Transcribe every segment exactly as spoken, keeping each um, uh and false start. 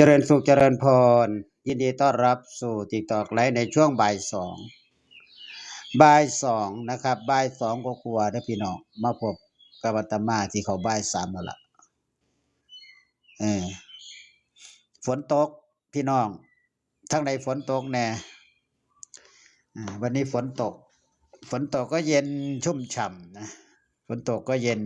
เจริญสุขเจริญพร ยินดีต้อนรับสู่ TikTok Live ในช่วงบ่ายสอง บ่ายสองนะครับ บ่ายสองก็กลัวนะพี่น้อง มาพบกับอาตมาที่เขาบ่ายสามแล้วล่ะ เออ ฝนตกพี่น้อง ทางใดฝนตกแน่ อ่า วันนี้ฝนตก ฝนตกก็เย็นชุ่มฉ่ำนะ ฝนตกก็เย็น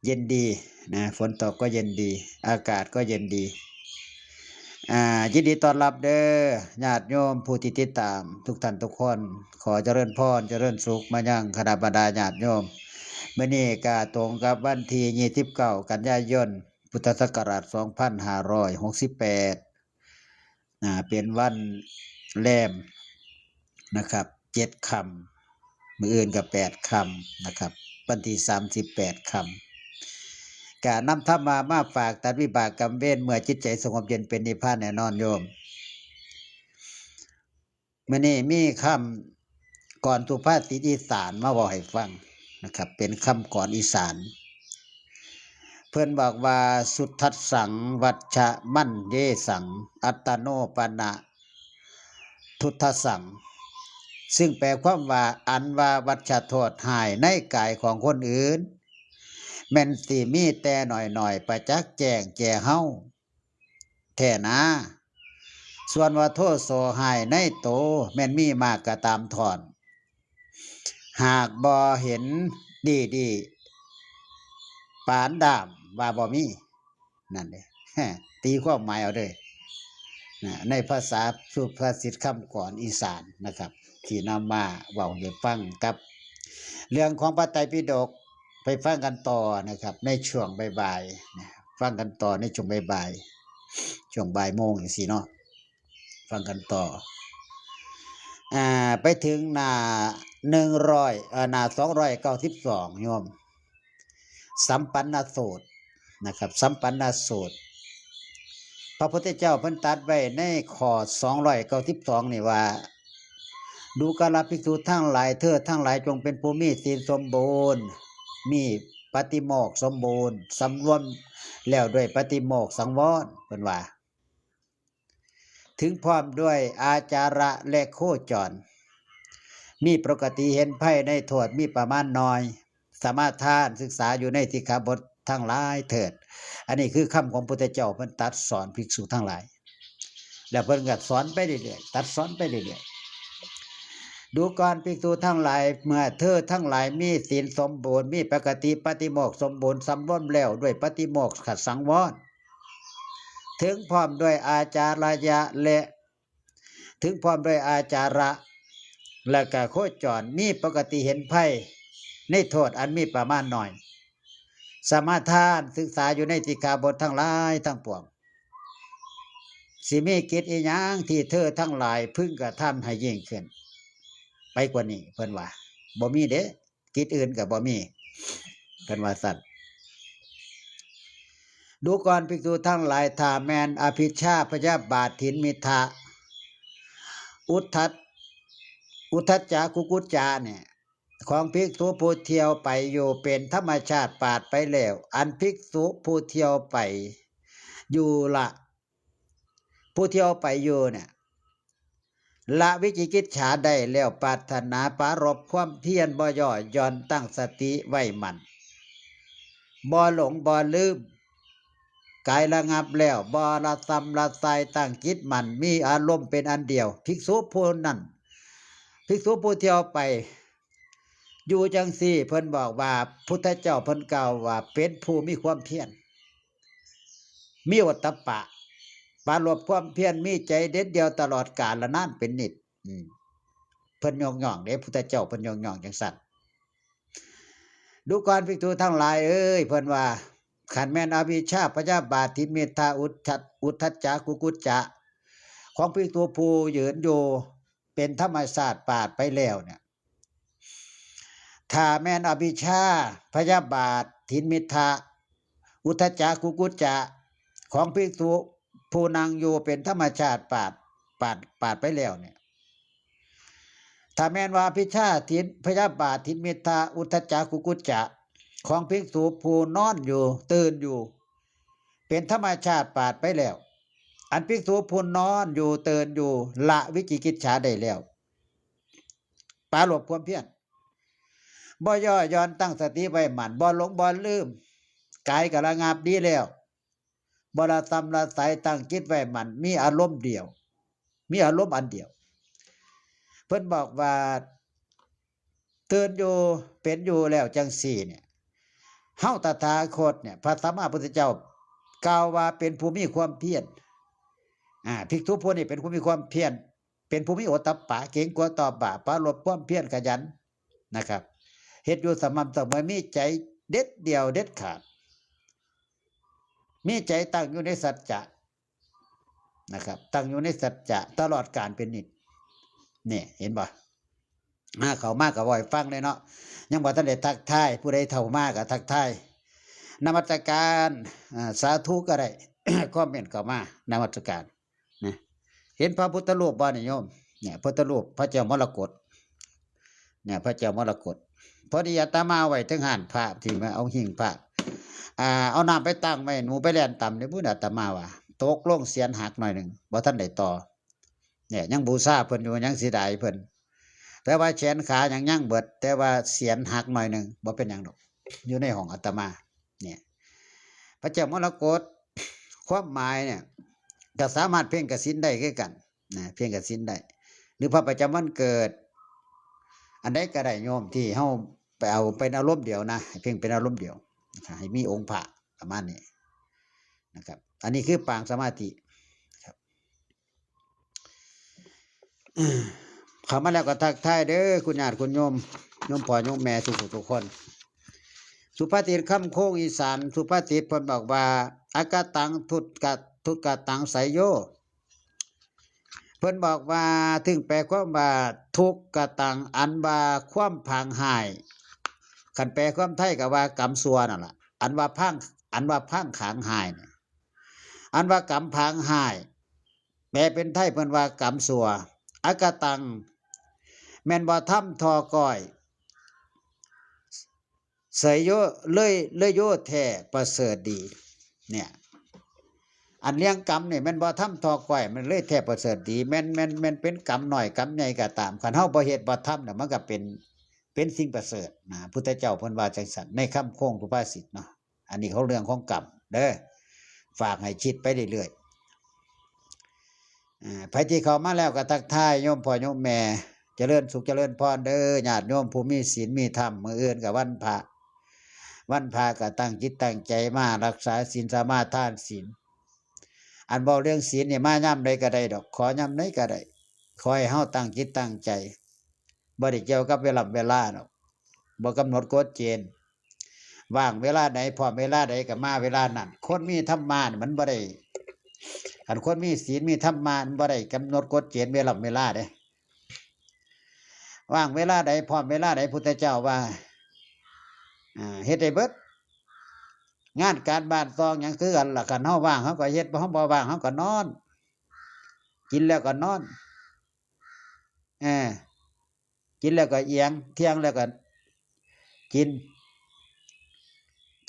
เย็นดีนะ ฝนตกก็เย็นดี อากาศก็เย็นดี อ่า ยินดีต้อนรับเด้อ ญาติโยมผู้ที่ติดตามทุกท่านทุกคน ขอเจริญพร เจริญสุขมายังคณะบรรดาญาติโยม มื้อนี้ก็ตรงกับวันที่ยี่สิบเก้า กันยายน พุทธศักราช สองพันห้าร้อยหกสิบแปด นะ เป็นวันแรมนะครับ เจ็ดค่ำ มื้ออื่นก็แปดค่ำนะครับ วันที่สามสิบแปดค่ำ ก็นำธรรมะมาฝากตัดวิบากกรรมเวร เมื่อจิตใจสงบเย็นเป็นนิพพานแน่นอนโยม มื้อนี้มีคำกลอนสุภาษิตอีสานมาเว้าให้ฟังนะครับ เป็นคำกลอนอีสาน เพิ่นบอกว่า สุทัสสัง วัชชะมัญเยสัง อัตตโนปนะ ทุทธัสสัง ซึ่งแปลความว่า อันว่าวัชชะโทษฮ้ายในกายของคนอื่น แม่นสิมีแต่น้อยๆ ประจักษ์แจ้งแก่เฮาแท้นา ส่วนว่าโทโสฮ้ายในโต แม่นมีมากก็ตามท่อน หากบ่เห็นดีๆ ปานด้ามว่าบ่มี นั่นเด้ ตีความหมายเอาเด้อ นะ ในภาษาสุภาษิตคำกลอนอีสานนะครับ ที่นำมาเว้าให้ฟังกับ เรื่องของพระไตรปิฎก ไปฟังกันต่อนะครับ ในช่วงบ่ายๆ นะ ฟังกันต่อในช่วงบ่ายๆ ช่วงบ่ายโมงจังซี้เนาะ ฟังกันต่อ อ่า ไปถึงหน้าหนึ่งร้อย เอ่อ หน้าสองร้อยเก้าสิบสอง โยม สัมปันนสูตรนะครับ สัมปันนสูตร พระพุทธเจ้าเพิ่นตรัสไว้ในข้อสองร้อยเก้าสิบสองนี่ว่า ดูกราภิกษุทั้งหลาย เธอทั้งหลายจงเป็นผู้มีศีลสมบูรณ์ มีปาติโมกข์สมบูรณ์ สำรวมแล้วด้วยปาติโมกข์สังวร เพิ่นว่า ถึงพร้อมด้วยอาจาระและโคจร มีปกติเห็นภัยในโทษมีประมาณน้อย สมาทานศึกษาอยู่ในสิกขาบททั้งหลายเถิด อันนี้คือคำของพุทธเจ้าเพิ่นตรัสสอนภิกษุทั้งหลาย แล้วเพิ่นก็สอนไปเรื่อยๆ ตรัสสอนไปเรื่อยๆ ดูก่อนภิกษุทั้งหลาย เมื่อเธอทั้งหลายมีศีลสมบูรณ์ มีปกติปาติโมกข์สมบูรณ์ สำรวมแล้วด้วยปาติโมกขสังวร ถึงพร้อมด้วยอาจาระและ ถึงพร้อมด้วยอาจาระ และก็โคจร มีปกติเห็นภัยในโทษอันมีประมาณน้อย สมาทานศึกษาอยู่ในสิกขาบททั้งหลายทั้งปวง สิมีกิจอีหยังที่เธอทั้งหลายพึงกระทำให้ยิ่งขึ้น ไปกว่านี้ เพิ่นว่า บ่มีเด้ กิจอื่นก็บ่มี เพิ่นว่าซั่น ดูก่อนภิกษุทั้งหลาย ถ้าแม่นอภิชฌาพยาบาทถินมิทธะ อุทธัจ อุทธัจจะกุกุจจะเนี่ย ของภิกษุผู้เที่ยวไปอยู่เป็นธรรมชาติปราศไปแล้ว อันภิกษุผู้เที่ยวไปอยู่ละ ผู้เที่ยวไปอยู่เนี่ย ละวิจิกิจฉาได้แล้ว ปรารถนาปรารภความเพียรบ่ย่อหย่อน ตั้งสติไว้มั่น บ่หลงบ่ลืม กายระงับแล้ว บ่ละซำละซาย ตั้งจิตมั่น มีอารมณ์เป็นอันเดียว ภิกษุผู้นั้น ภิกษุผู้เที่ยวไป อยู่จังซี่ เพิ่นบอกว่า พุทธเจ้าเพิ่นกล่าวว่าเป็นผู้มีความเพียร มีโอตตัปปะ ปรารภความเพียร มีใจเด็ดเดี่ยวตลอดกาลนานเป็นนิจ อืม เพิ่นยกย่องเด้ พุทธเจ้าเพิ่นยกย่องจังซั่น ดูก่อนภิกษุทั้งหลายเอ้ย เพิ่นว่า คันแม่นอวิชชาพยาบาทถินมิทธะ อุทธัจ อุทธัจจะกุกุจจะ ของภิกษุผู้ยืนอยู่เป็นธรรมชาติปราศไปแล้วเนี่ย ถ้าแม่นอวิชชาพยาบาทถินมิทธะ อุทธัจจะกุกุจจะ ของภิกษุผู้นั่งอยู่เป็นธรรมชาติปราศ ปราศ ปราศไปแล้วเนี่ย ถ้าแม่นว่าอวิชชาถิน พยาบาทถินมิทธะ อุทธัจจะกุกุจจะ ของภิกษุผู้นอนอยู่ ตื่นอยู่ เป็นธรรมชาติปราชญ์ไปแล้ว อันภิกษุผู้นอนอยู่ตื่นอยู่ ละวิจิกิจฉาได้แล้ว ปราลบความเพียร บ่ย่อหย่อน ตั้งสติไว้มั่น บ่หลงบ่ลืม กายก็ระงับดีแล้ว บ่ละซำละไส ตั้งจิตไว้มั่น มีอารมณ์เดียว มีอารมณ์อันเดียว เพิ่นบอกว่า ตื่นอยู่ เป็นอยู่แล้วจังซี้เนี่ย เฮาตถาคตเนี่ย พระสัมมาพุทธเจ้า กล่าวว่าเป็นผู้มีความเพียร อ่า ภิกษุผู้นี้เป็นผู้มีความเพียร เป็นผู้มีโอตตัปปะ เกรงกลัวต่อบาป ปรารภความเพียรขยันนะครับ เฮ็ดอยู่สม่ำเสมอ มีใจเด็ดเดี่ยวเด็ดขาด มีใจตั้งอยู่ในสัจจะนะครับ ตั้งอยู่ในสัจจะตลอดกาลเป็นนิจ เนี่ย เห็นบ่ มาเข้ามาก็เว้าให้ฟังเลยเนาะ ยังบ่ทันได้ทักทาย ผู้ใดเข้ามาก็ทักทาย นมัสการ อ่า สาธุก็ได้ คอมเมนต์เข้ามา นมัสการ นะ เห็นพระพุทธรูปบ่เนี่ยโยม เนี่ย พุทธรูปพระเจ้ามรกต เนี่ย พระเจ้ามรกต พอดีอาตมาเอาไว้เทิงห้านพระ ที่มาเอาหิ้งพระ อ่า เอาน้ำไปตั้งไว้ หนูไปแล่นตำเนี่ย พุ้นอาตมาว่า ตกลงเศียรหักหน่อยหนึ่ง บ่ทันได้ต่อ เนี่ย ยังบูชาเพิ่นอยู่ ยังเสียดายเพิ่น แต่ว่าแขนขายังยังเบิด แต่ว่าเศียรหักหน่อยหนึ่ง บ่เป็นหยังดอก อยู่ในห้องอาตมา เนี่ย พระเจ้ามรกต ความหมายเนี่ย ก็สามารถเพ่งกสิณได้คือกัน นะ เพ่งกสิณได้ หรือพระประจำวันเกิด อันใดก็ได้โยม ที่เฮาไปเอาเป็นอารมณ์เดียวนะ ให้เพ่งเป็นอารมณ์เดียว ให้มีองค์พระประมาณนี้นะครับ อันนี้คือปางสมาธิครับ เข้ามาแล้วก็ทักทายเด้อ คุณญาติคุณโยม โยมพ่อโยมแม่ทุกผู้ทุกคน สุภาษิตคำโค้งอีสาน สุภาษิตเพิ่นบอกว่า อกตัง ทุกกะ ทุกกตัง ไสยโย เพิ่นบอกว่า ถึงแปลความว่า ทุกกตัง อันว่าความผางห้าย คันแปลความไทยก็ว่ากรรมชั่วนั่นล่ะ อันว่าผาง อันว่าผางขางห้ายเนี่ย อันว่ากรรมผางห้าย แปลเป็นไทยเพิ่นว่ากรรมชั่ว อกตัง แม่นบ่ทำท่อก้อย ไสยโย เลย เลยโยแท้ประเสริฐดี เนี่ย อันเรื่องกรรมเนี่ยแม่นบ่ทำท่อก้อย มันเลยแท้ประเสริฐดี แม่น แม่น แม่นเป็นกรรมน้อยกรรมใหญ่ก็ตาม คันเฮาบ่เฮ็ดบ่ทำน่ะ มันก็เป็น เป็นสิ่งประเสริฐนะ พุทธเจ้าเพิ่นว่าจังซั่น ในคำโค้งสุภาษิตเนาะ อันนี้เขาเรื่องของกรรมเด้อ ฝากให้คิดไปเรื่อยๆ อ่า ไผที่เข้ามาแล้วก็ทักทายโยมพ่อโยมแม่ เจริญสุขเจริญพรเด้อ ญาติโยมผู้มีศีลมีธรรม มื้ออื่นก็วันพระ วันพระก็ตั้งจิตตั้งใจมารักษาศีล สมาทานศีล อันเว้าเรื่องศีลนี่มายามใดก็ได้ดอก ขอยามใดก็ได้ ขอให้เฮาตั้งจิตตั้งใจ บ่ได้เกี่ยวกับเวลา เวลาดอก บ่กำหนดกฎเกณฑ์ ว่างเวลาใด พร้อมเวลาใดก็มาเวลานั้น คนมีธรรมะนี่มันบ่ได้ คันคนมีศีลมีธรรมะมันบ่ได้กำหนดกฎเกณฑ์เวลา เวลาเด้ ว่างเวลาใด พร้อมเวลาใด พุทธเจ้าว่า อ่า เฮ็ดได้เบิด งานการบ้านซองหยังคือกันล่ะ คันเฮาว่างเฮาก็เฮ็ด เฮาบ่ว่างเฮาก็นอน กินแล้วก็นอน เออ กินแล้วก็เอียง เที่ยงแล้วก็กิน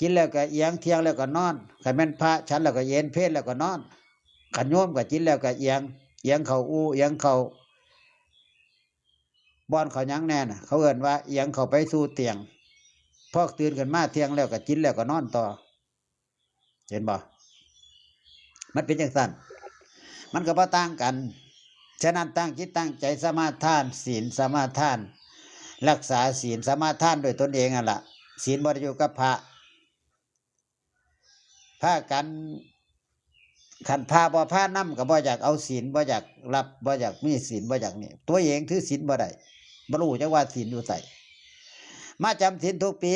กินแล้วก็เอียง เที่ยงแล้วก็นอน คันแม่นพระฉันแล้วก็เอน เพลแล้วก็นอน คันโยมก็กินแล้วก็เอียง เอียงเข้าอู่ เอียงเข้าบ่อนเขาหยังแน่น่ะ เขาเอิ้นว่าเอียงเข้าไปสู่เตียง พอตื่นขึ้นมาเที่ยงแล้วก็กินแล้วก็นอนต่อ เห็นบ่ มันเป็นจังซั่น มันก็บ่ต่างกัน ฉะนั้นตั้งจิตตั้งใจสมาทานศีล สมาทาน รักษาศีล สมาทานด้วยตนเองนั่นล่ะ ศีลบ่ได้อยู่กับพระ พากัน คันพระบ่พานำก็บ่อยากเอาศีล บ่อยากรับ บ่อยากมีศีล บ่อยากนี่ ตัวเองถือศีลบ่ได้ บ่รู้จักว่าศีลอยู่ไส มาจำศีลทุกปี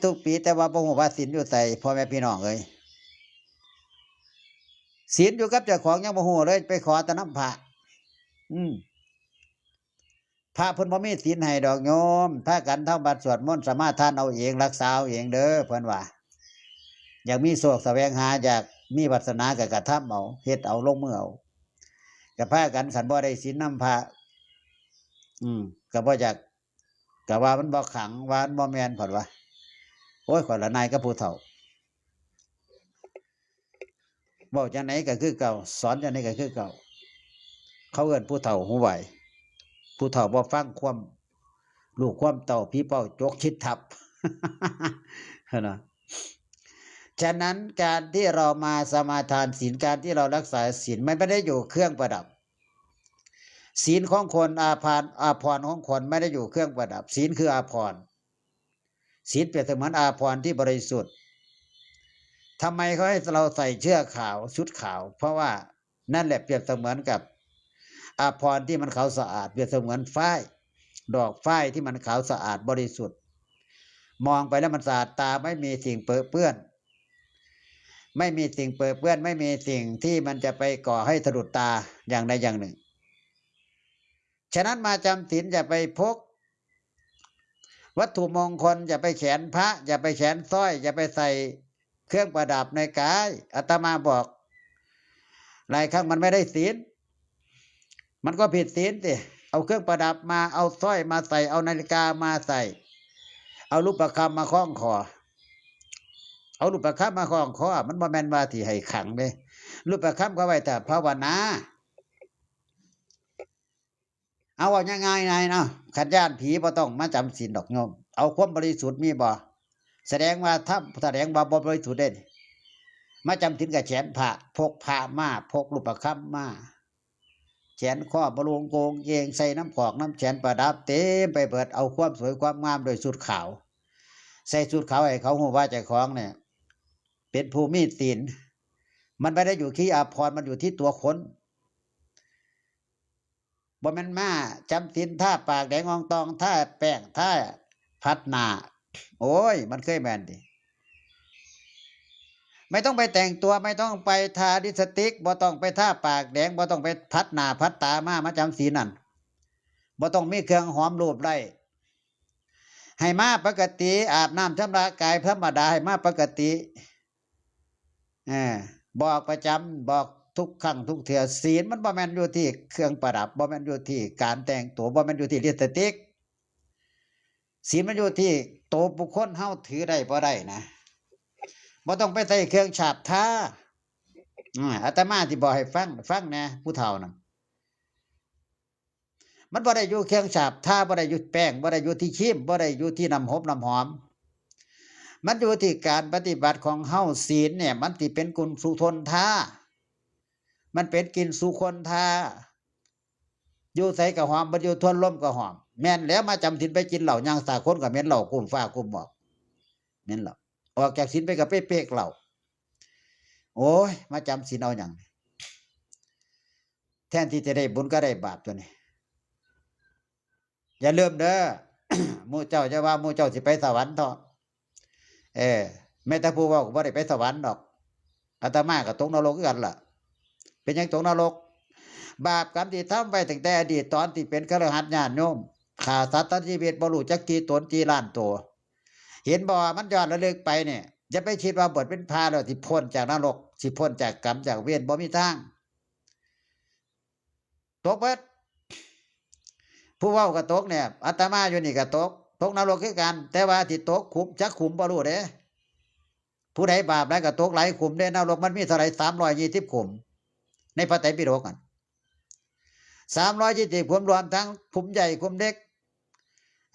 ทุกปี แต่ว่าบ่ฮู้ว่าศีลอยู่ไส พ่อแม่พี่น้องเอ้ย ศีลอยู่กับเจ้าของยังบ่ฮู้เลย ไปขอแต่นำพระ อืม พระเพิ่นบ่มีศีลให้ดอกโยม พากันทำวัตรสวดมนต์สมาทานเอาเอง รักษาเอาเองเด้อ เพิ่นว่า อยากมีโชคแสวงหา อยากมีวาสนาก็กระทำเอา เฮ็ดเอา ลงมือเอา ก็พากัน คันบ่ได้ศีลนำพระ อืม ก็บ่อยาก ก็ว่ามันบ่ขลัง ว่ามันบ่แม่น เพิ่นว่า โอ้ย ข้อยละนายกับผู้เฒ่า เว้าจั่งใดก็คือเก่า สอนจั่งใดก็คือเก่า เขาเอิ้นผู้เฒ่าหูไว ผู้เฒ่าบ่ฟังความลูกความเต้า ผีเป้าจกคิดทับ นะ ฉะนั้นการที่เรามาสมาทานศีล การที่เรารักษาศีล มันไม่ได้อยู่เครื่องประดับ ศีลของคน อาภรณ์ อาภรณ์ของคนไม่ได้อยู่เครื่องประดับ ศีลคืออาภรณ์ ศีลเปรียบเสมือนอาภรณ์ที่บริสุทธิ์ ทำไมเขาให้เราใส่เสื้อขาว ชุดขาว เพราะว่านั่นแหละเปรียบเสมือนกับอาภรณ์ที่มันขาวสะอาด เปรียบเสมือนฝ้าย ดอกฝ้ายที่มันขาวสะอาดบริสุทธิ์ มองไปแล้วมันสะอาดตา ไม่มีสิ่งเปรอะเปื้อน ไม่มีสิ่งเปรอะเปื้อน ไม่มีสิ่งที่มันจะไปก่อให้สะดุดตาอย่างใดอย่างหนึ่ง ฉะนั้นมาจำศีลอย่าไปพกวัตถุมงคล อย่าไปแขวนพระ อย่าไปแขวนสร้อย อย่าไปใส่เครื่องประดับในกาย อาตมาบอกหลายครั้งมันไม่ได้ศีล มันก็ผิดศีลสิ เอาเครื่องประดับมา เอาสร้อยมาใส่ เอานาฬิกามาใส่ เอารูปประคำมาคล้องคอ เอารูปประคำมาคล้องคอ มันบ่แม่นว่าสิให้ขลังเด้ รูปประคำเขาไว้ถ้าภาวนา เอาเว้าง่ายๆ เนาะ คันย้านผีบ่ต้องมาจำศีลดอกโยม เอาความบริสุทธิ์มีบ่ แสดงว่าถ้า แสดงว่าบ่บริสุทธิ์เด้ มาจำศีลก็แขวนพระ พกพระมา พกรูปประคำมา แขวนคอ บ่ลงโกงเกง ใส่น้ำขอกน้ำแขนประดับเต็มไปเบิด เอาความสวยความงามโดยชุดขาว ใส่ชุดขาวให้เขาฮู้ว่าเจ้าของเนี่ย เป็นผู้มีศีล มันไม่ได้อยู่ที่อาภรณ์ มันอยู่ที่ตัวคน บ่แม่นมาจำศีลทาปากแดงอ่องต่อง ทาแป้ง ทาพัดหน้า โอ้ย มันเคยแม่นติ ไม่ต้องไปแต่งตัว ไม่ต้องไปทาลิปสติก บ่ต้องไปทาปากแดง บ่ต้องไปพัดหน้าพัดตามา มาจำศีลนั่น บ่ต้องมีเครื่องหอมลูบไล้ ให้มาปกติ อาบน้ำชำระกายธรรมดา ให้มาปกติ เออ บอกประจำ บอกทุกครั้งทุกเทื่อ ศีลมันบ่แม่นอยู่ที่เครื่องประดับ บ่แม่นอยู่ที่การแต่งตัว บ่แม่นอยู่ที่ลิปสติก ศีลมันอยู่ที่ตัวบุคคลเฮาถือได้บ่ได้นะ บ่ต้องไปใส่เครื่องฉาบทา อ่า อาตมาสิบอกให้ฟัง ฟังแหน่ ผู้เฒ่านั่น มันบ่ได้อยู่เครื่องฉาบทา บ่ได้อยู่แป้ง บ่ได้อยู่ที่ครีม บ่ได้อยู่ที่น้ำหอมน้ำหอม มันอยู่ที่การปฏิบัติของเฮา ศีลเนี่ย มันสิเป็นกุณสุทนทา มันเป็นกลิ่นสุคนทา อยู่ไสก็หอม บ่อยู่ทวนลมก็หอม แม่นแล้ว มาจำศีลไปกินเหล้า ย่างสาคนก็เหม็นเหล้า กุมฟ้ากุมหมอก เหม็นเหล้า ออกจากศีลไปก็ไปเปกเหล้า โอ้ย มาจำศีลเอาหยัง แทนที่จะได้บุญก็ได้บาปตัวนี้ อย่าลืมเด้อ หมู่เจ้าอย่าว่าหมู่เจ้าสิไปสวรรค์เถาะ เออ แม้แต่ผู้เว้าก็บ่ได้ไปสวรรค์ดอก อาตมาก็ตกนรกคือกันล่ะ เป็นหยังตกนรก บาปกรรมที่ทำไว้ตั้งแต่อดีต ตอนที่เป็นคฤหัสถ์ญาติโยม ฆ่าสัตว์ตัดชีวิต บ่รู้จักกี่ตนกี่ล้านตัว เห็นบ่ว่ามันย้อนระลึกไปเนี่ย อย่าไปคิดว่าบวชเป็นพระแล้วสิพ้นจากนรก สิพ้นจากกรรมจากเวร บ่มีทาง ตกเบิด ผู้เว้าก็ตกเนี่ย อาตมาอยู่นี่ก็ตก ตกนรกคือกัน แต่ว่าสิตกขุมจักขุมบ่รู้เด้ ผู้ใดบาปหลายก็ตกหลายขุมเด้ นรกมันมีเท่าไหร่ สามร้อยยี่สิบขุม ในพระไตรปิฎกอะ สามร้อยยี่สิบขุม รวมทั้งขุมใหญ่ขุมเล็ก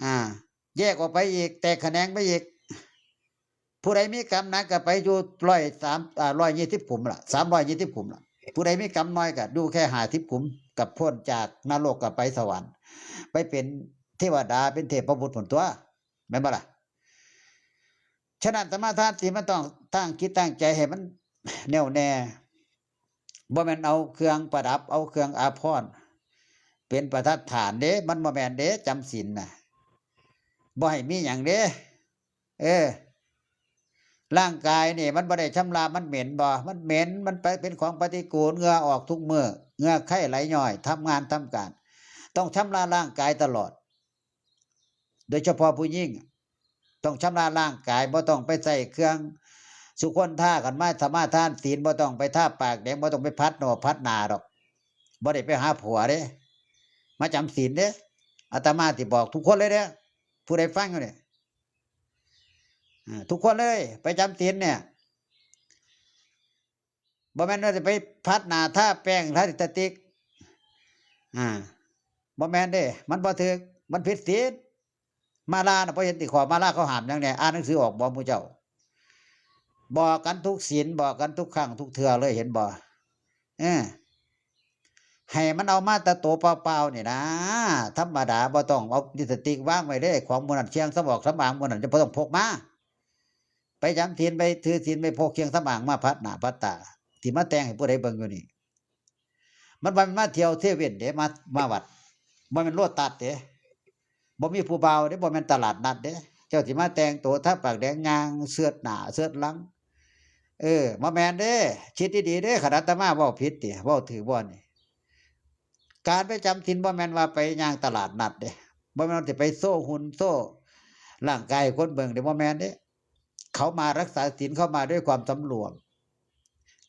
อ่า แยกออกไปอีก แตกแขนงไปอีก ผู้ใดมีกรรมหนักก็ไปอยู่ร้อยสาม อ่า ร้อยยี่สิบขุมล่ะ สามร้อยยี่สิบขุมล่ะ ผู้ใดมีกรรมน้อยก็อยู่แค่ห้าสิบขุม ก็พ้นจากนรกก็ไปสวรรค์ ไปเป็นเทวดา เป็นเทพบุตรพุ้นตั๊ว แม่นบ่ล่ะ ฉะนั้นสมาทานศีลมันต้องตั้งจิตตั้งใจให้มันแน่วแน่ บ่แม่นเอาเครื่องประดับ เอาเครื่องอาภรณ์ เป็นประทัดฐานเด้ มันบ่แม่นเด้ จำศีลน่ะ บ่ให้มีหยังเด้ เออ ร่างกายนี่มันบ่ได้ชำระ มันเหม็นบ่ มันเหม็น มันไปเป็นของปฏิกูล เหงื่อออกทุกมื้อ เหงื่อไข้ไหลย้อย ทำงานทำการ ต้องชำระร่างกายตลอด โดยเฉพาะผู้หญิง ต้องชำระร่างกาย บ่ต้องไปใช้เครื่องสุคนทา คันมาสมาทานศีล บ่ต้องไปทาปากแดง บ่ต้องไปพัดหน้าพัดหน้าดอก บ่ได้ไปหาผัวเด้ มาจำศีลเด้ อาตมาสิบอกทุกคนเลยเด้ ผู้ใดฟังอยู่เนี่ย อ่า ทุกคนเลย ไปจำศีลเนี่ย บ่แม่นว่าสิไปผัดหน้าทาแป้งทาลิปสติก อ่า บ่แม่นเด้ มันบ่ถืก มันผิดศีล มาลาน่ะ บ่เห็นติ ข้อมาลาเขาห้ามหยังแหน่ อ่านหนังสือออกบ่หมู่เจ้า บอกกันทุกศีล บอกกันทุกครั้งทุกเทื่อเลย เห็นบ่ เออ ให้มันเอามาแต่ตัวเปล่าๆนี่นะ ธรรมดา บ่ต้องเอาลิปสติกวางไว้เด้ ของหมู่นั้น เครื่องสำออกสำอางหมู่นั้น จะบ่ต้องพกมา ไปจำศีล ไปถือศีล ไปพกเครื่องสำอางมาผัดหน้าผัดตา สิมาแต่งให้ผู้ใดเบิ่งอยู่นี่ มันบ่แม่นมาเที่ยวเซเว่นเด้ มา มาวัด บ่แม่นโลตัสเด้ บ่มีผู้บ่าวเด้ บ่แม่นตลาดนัดเด้ เจ้าสิมาแต่งตัวทาปากแดงย่างเสิร์ชหน้าเสิร์ชหลัง เออ บ่แม่นเด้ คิดดีๆเด้ คันอาตมาเว้าผิดติ เว้าถืกบ่นี่ การไปจำศีลบ่แม่นว่าไปย่างตลาดนัดเด้ บ่แม่นว่าสิไปโชว์หุ่นโชว์ร่างกายให้คนเบิ่งเด้ บ่แม่นเด้ เขามารักษาศีล เขามาด้วยความสำรวม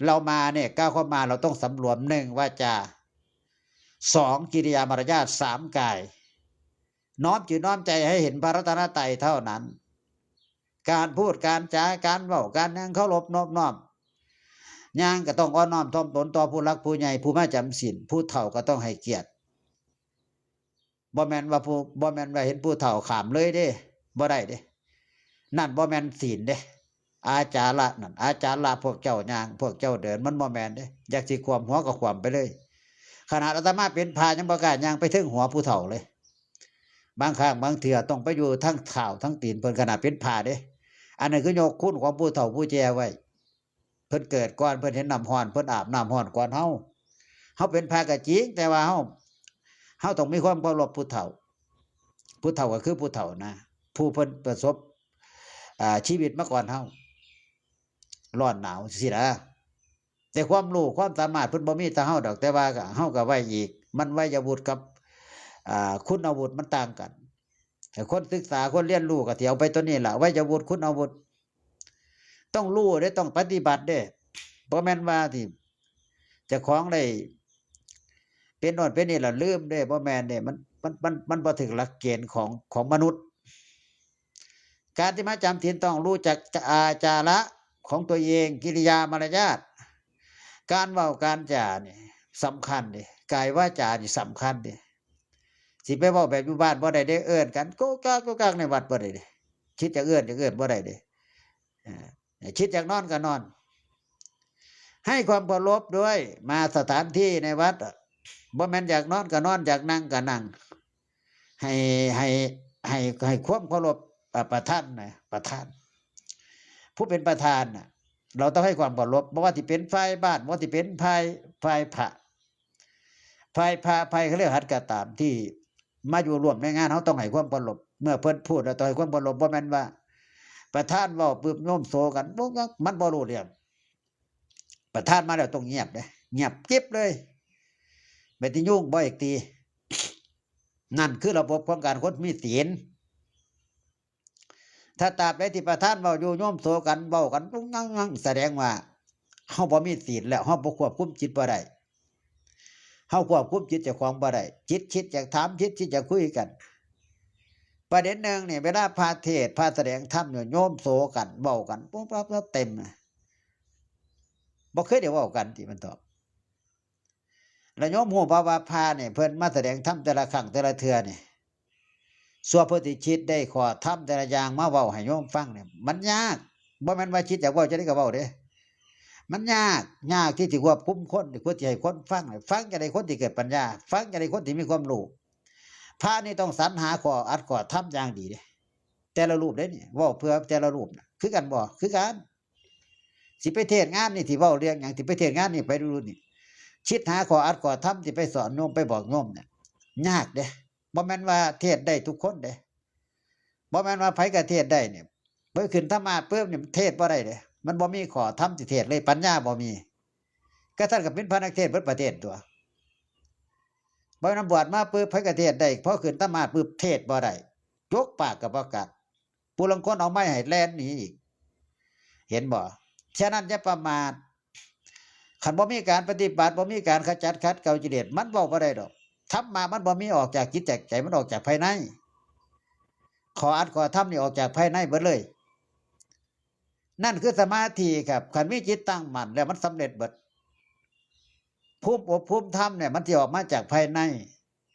เรามาเนี่ย ก้าวเข้ามาเราต้องสำรวม หนึ่ง วาจา สอง กิริยามารยาท สาม กาย น้อมจิตน้อมใจให้เห็นพระรัตนตรัยเท่านั้น การพูดการจาการเว้าการหยังเคารพนอบน้อม ย่างก็ต้องอ่อนน้อมถ่อมตนต่อผู้หลักผู้ใหญ่ ผู้มาจำศีล ผู้เฒ่าก็ต้องให้เกียรติ บ่แม่นว่าผู้ บ่แม่นว่าเห็นผู้เฒ่าข้ามเลยเด้ บ่ได้เด้ นั่นบ่แม่นศีลเด้ อาจาระนั่น อาจาระพวกเจ้าย่าง พวกเจ้าเดิน มันบ่แม่นเด้ อยากสิขวมหัวก็ขวมไปเลย ขนาดอาตมาเป็นพระยังบ่กล้าย่างไปถึงหัวผู้เฒ่าเลย บางครั้งบางเทื่อต้องไปอยู่ทั้งเท้าทั้งตีนเพิ่น ขนาดเป็นพระเด้ อันนั้นคือยกคุณของผู้เฒ่าผู้แก่ไว้ เพิ่นเกิดก่อน เพิ่นเห็นน้ำร้อน เพิ่นอาบน้ำร้อนก่อนเฮา เฮาเป็นพระก็จริง แต่ว่าเฮา เฮาต้องมีความเคารพผู้เฒ่า ผู้เฒ่าก็คือผู้เฒ่านะ ผู้เพิ่นประสบ อ่า ชีวิตมาก่อนเฮา ร้อนหนาวซี้นะ แต่ความรู้ความสามารถเพิ่นบ่มีเท่าเฮาดอก แต่ว่าก็ เฮาก็ไว้อีก มันวัยวุฒิกับ อ่า คุณวุฒิมันต่างกัน แต่คนศึกษา คนเรียนรู้ก็สิเอาไปตัวนี้ล่ะ วัยวุฒิ คุณวุฒิ ต้องรู้เด้ ต้องปฏิบัติเด้ บ่แม่นว่าสิเจ้าของได้เป็นโน่นเป็นนี่แล้วลืมเด้ บ่แม่นเด้ มัน มัน มัน มันบ่ถืกหลักเกณฑ์ของ ของมนุษย์ การที่มาจำศีลต้องรู้จักอาจาระของตัวเอง กิริยามารยาท การเว้าการจานี่สำคัญเด้ กายวาจานี่สำคัญเด้ สิไปเว้าแบบอยู่บ้านบ่ได้เด้ เอิ้นกันโก๊กก๊ากโก๊กก๊ากในวัดบ่ได้เด้ คิดอยากเอิ้นอยากเอิ้นบ่ได้เด้ อ่า คิดอยากนอนก็นอน ให้ความเคารพด้วย มาสถานที่ในวัดอะ บ่แม่นอยากนอนก็นอน อยากนั่งก็นั่ง ให้ ให้ ให้ ให้ความเคารพ อ่า ประธานนะ ประธาน ผู้เป็นประธานน่ะ เราต้องให้ความเคารพ บ่ว่าสิเป็นฝ่ายบ้าน บ่ว่าสิเป็นฝ่าย ฝ่ายพระ ฝ่ายพระ ฝ่ายคฤหัสถ์ก็ตาม ที่มาอยู่ร่วมในงาน เราต้องให้ความเคารพ เมื่อเพิ่นพูด เราต้องให้ความเคารพ บ่แม่นว่า ประธานเว้าปุ๊บโยมโสกัน บ่ มันบ่รู้เรื่อง ประธานมาแล้วต้องเงียบเด้ เงียบกริบเลย ไปตียุงบ่อีกตี นั่นคือระบบของการคนมีศีล ถ้าตราบใดที่ประธานเว้าอยู่โยมโสกัน เว้ากันปุ๊งงั่งงั่ง แสดงว่าเฮาบ่มีศีลแล้ว เฮาบ่ควบคุมจิตบ่ได้ เฮาควบคุมจิตเจ้าของบ่ได้ จิตคิดอยากถาม จิตคิดอยากคุยกัน ประเด็นหนึ่งนี่ เวลาพระเทศน์ พระแสดงธรรมอยู่ โยมโสกัน เว้ากัน ปุ๊บปั๊บปั๊บ เต็มนะ บ่เคยได้เว้ากันติ มันตอบ แล้วโยมฮู้บ่ว่าพระนี่ เพิ่นมาแสดงธรรมแต่ละครั้งแต่ละเทื่อนี่ สั่วเพิ่นสิคิดได้ข้อธรรมแต่ละอย่างมาเว้าให้โยมฟังนี่ มันยาก บ่แม่นว่าคิดอยากเว้าจั่งใดก็เว้าเด้ มันยาก ยากที่สิควบคุมคน ควรสิให้คนฟัง ฟังจั่งใดคนที่เกิดปัญญา ฟังจั่งใดคนที่มีความรู้ พระนี่ต้องสรรหาข้ออัดข้อธรรมอย่างดีเด้ แต่ละรูปเด้นี่ เว้าเพื่อแต่ละรูปน่ะ คือกันบ่ คือกัน สิไปเทศน์งานนี่ สิเว้าเรื่องหยัง สิไปเทศน์งานนี่ ไปดูนี่ คิดหาข้ออัดข้อธรรม สิไปสอนโยม ไปบอกโยมเนี่ย ยากเด้ บ่แม่นว่าเทศน์ได้ทุกคนเด้ บ่แม่นว่าไผก็เทศน์ได้เนี่ย ไปขึ้นธรรมาสน์ปุ๊บนี่เทศน์บ่ได้เด้ มันบ่มีข้อธรรมสิเทศน์เลย ปัญญาบ่มี ก็ท่านก็เป็นพระนักเทศน์เบิดประเทศตั๊ว บ่แม่นบวชมาปุ๊บไผก็เทศน์ได้ พอขึ้นธรรมาสน์ปุ๊บเทศน์บ่ได้ จกปากก็บ่กัด ผู้ลางคนเอาไม้ให้แล่นหนีอีก เห็นบ่ ฉะนั้นอย่าประมาท คันบ่มีการปฏิบัติ บ่มีการขจัดขัดเกลากิเลส มันเว้าบ่ได้ดอก ธรรมะมันบ่มีออกจากจิตจากใจ มันออกจากภายใน ข้ออัดข้อธรรมนี่ออกจากภายในเบิดเลย นั่นคือสมาธิครับ คันมีจิตตั้งมั่นแล้วมันสำเร็จเบิด ภูมิอบภูมิธรรมเนี่ย มันสิออกมาจากภายใน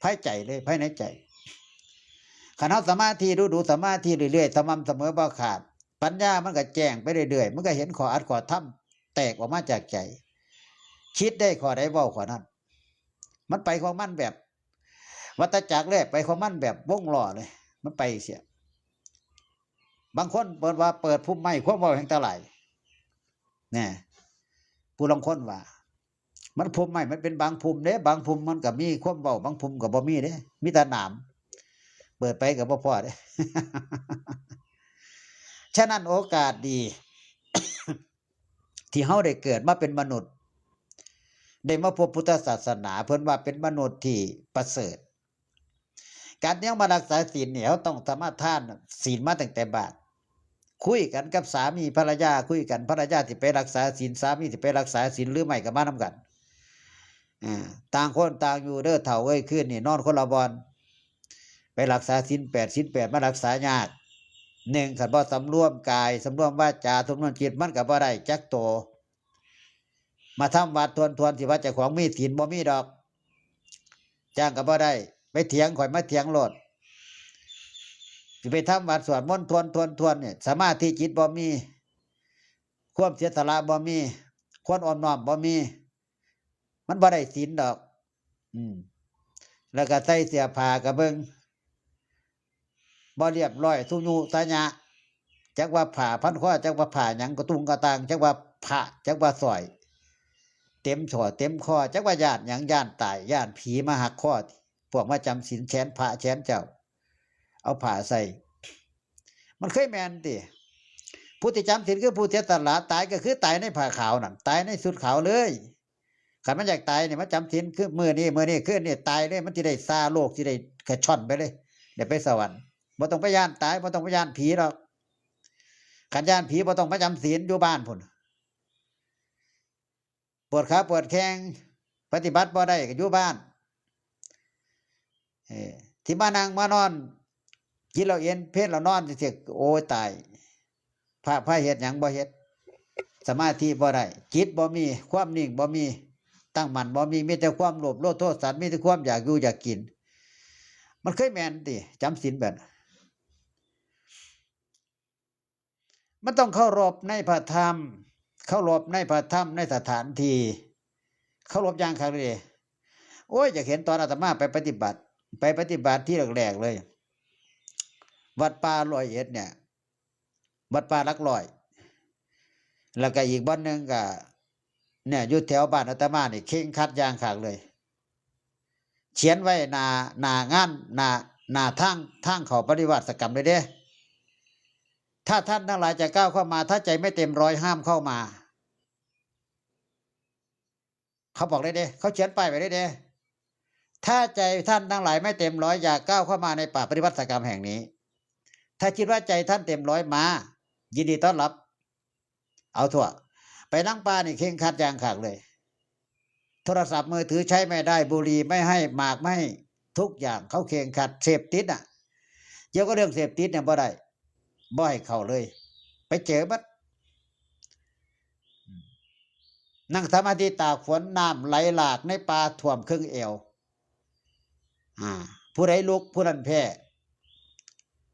ภายใจเลย ภายในใจ คันเฮาสมาธิดูๆ สมาธิเรื่อยๆ สม่ำเสมอบ่ขาด ปัญญามันก็แจ้งไปเรื่อยๆ มันก็เห็นข้ออัดข้อธรรมแตกออกมาจากใจ คิดได้ข้อใดเว้าข้อนั้น มันไปของมันแบบวัฏจักรเลย ไปของมันแบบวงล้อเลย มันไปเสีย บางคนเปิดว่าเปิดภูมิไม้ความเว้าแห่งตาหลาย แน่ ผู้ลางคนว่า มันภูมิไม้มันเป็นบางภูมิเด้ บางภูมิมันก็มีความเว้า บางภูมิก็บ่มีเด้ มีแต่หนาม เปิดไปก็บ่พอเด้ ฉะนั้นโอกาสดี ที่เฮาได้เกิดมาเป็นมนุษย์ ได้มาพบพุทธศาสนา เพิ่นว่าเป็นมนุษย์ที่ประเสริฐ การที่เฮามารักษาศีลเนี่ย เฮาต้องสมาทานศีลมาตั้งแต่บ้าน คุยกันกับสามีภรรยา คุยกัน ภรรยาสิไปรักษาศีล สามีสิไปรักษาศีล หรือไม่ก็มานำกัน อ่า ต่างคนต่างอยู่เด้อเฒ่าเอ้ย คืนนี่นอนคนละบ่อน ไปรักษาศีลแปด ศีลแปดมารักษายาก หนึ่ง คันบ่สำรวมกาย สำรวมวาจา สำรวมจิต มันก็บ่ได้จักโต มาทำวัดทวนๆ สิว่าเจ้าของมีศีลบ่มีดอก จ้างก็บ่ได้ ไปเถียงข่อยมาเถียงโลด สิไปทำวัดสวดมนต์ทวนๆๆ เนี่ย สมาธิจิตบ่มี ความเสียสละบ่มี ความอ่อนน้อมบ่มี มันบ่ได้ศีลดอก อืม แล้วก็ใส่เสื้อผ้าก็เบิ่ง บ่เรียบร้อย สุญุสะยะ จักว่าผ้าพันคอ จักว่าผ้าหยังกระตุงกระตัง จักว่าพระ จักว่าสร้อย เต็มข้อ เต็มคอ จักว่าย้านหยัง ย้านตาย ย้านผีมาหักคอ พวกมาจำศีลแขนพระแขนเจ้า เอาผ้าใส่ มันเคยแม่นติ ผู้ที่จำศีลคือผู้เสียสละ ตายก็คือตายในผ้าขาวนั่น ตายในชุดขาวเลย คันมันอยากตายเนี่ย มาจำศีลคือมื้อนี้ มื้อนี้ คืนนี้ ตายเลย มันสิได้ซาโลก สิได้กระช่อนไปเลย ได้ไปสวรรค์ บ่ต้องไปย้านตาย บ่ต้องไปย้านผีดอก คันย้านผี บ่ต้องมาจำศีล อยู่บ้านพุ้น ปวดขาปวดแข้ง ปฏิบัติบ่ได้ก็อยู่บ้าน เออ ที่มานั่งมานอน กินเหล้าเอน เพลเหล้านอนจั่งซี้ โอ้ย ตาย พระ พระเฮ็ดหยังบ่เฮ็ด สมาธิบ่ได้ จิตบ่มี ความนิ่งบ่มี ตั้งมั่นบ่มี มีแต่ความโลภ โลภโทสะ มีแต่ความอยากอยู่อยากกิน มันเคยแม่นติ จำศีลแบบ มันต้องเคารพในพระธรรม เคารพในพระธรรมในสถานที่ เคารพอย่างคักเลย โอ้ย อยากเห็นตอนอาตมาไปปฏิบัติ ไปปฏิบัติที่แรกๆ เลย วัดป่าร้อยเอ็ดเนี่ย วัดป่าหลักร้อย แล้วก็อีกวัดหนึ่งก็ เนี่ย อยู่แถวบ้านอาตมานี่ เคร่งครัดอย่างคักเลย เขียนไว้หน้า หน้างาน หน้า หน้าทาง ทางเข้าปริวาสกรรมเลยเด้ ถ้าท่านทั้งหลายจะก้าวเข้ามา ถ้าใจไม่เต็มร้อยห้ามเข้ามา เขาบอกเลยเด้ เขาเขียนป้ายไว้เลยเด้ ถ้าใจท่านทั้งหลายไม่เต็มร้อย อย่าก้าวเข้ามาในป่าปริวาสกรรมแห่งนี้ ถ้าคิดว่าใจท่านเต็มร้อยมา ยินดีต้อนรับ เอาทั่ว ไปหลังป่านี่เคร่งครัดอย่างคักเลย โทรศัพท์มือถือใช้ไม่ได้ บุหรี่ไม่ให้ หมากไม่ให้ ทุกอย่างเขาเคร่งครัด เสพติดน่ะ เกี่ยวกับเรื่องเสพติดเนี่ยบ่ได้ บ่ให้เข้าเลย ไปเจอบัด นั่งสมาธิตากฝน น้ำไหลหลากในป่าท่วมครึ่งเอว อ่า ผู้ใดลุกผู้นั้นแพ้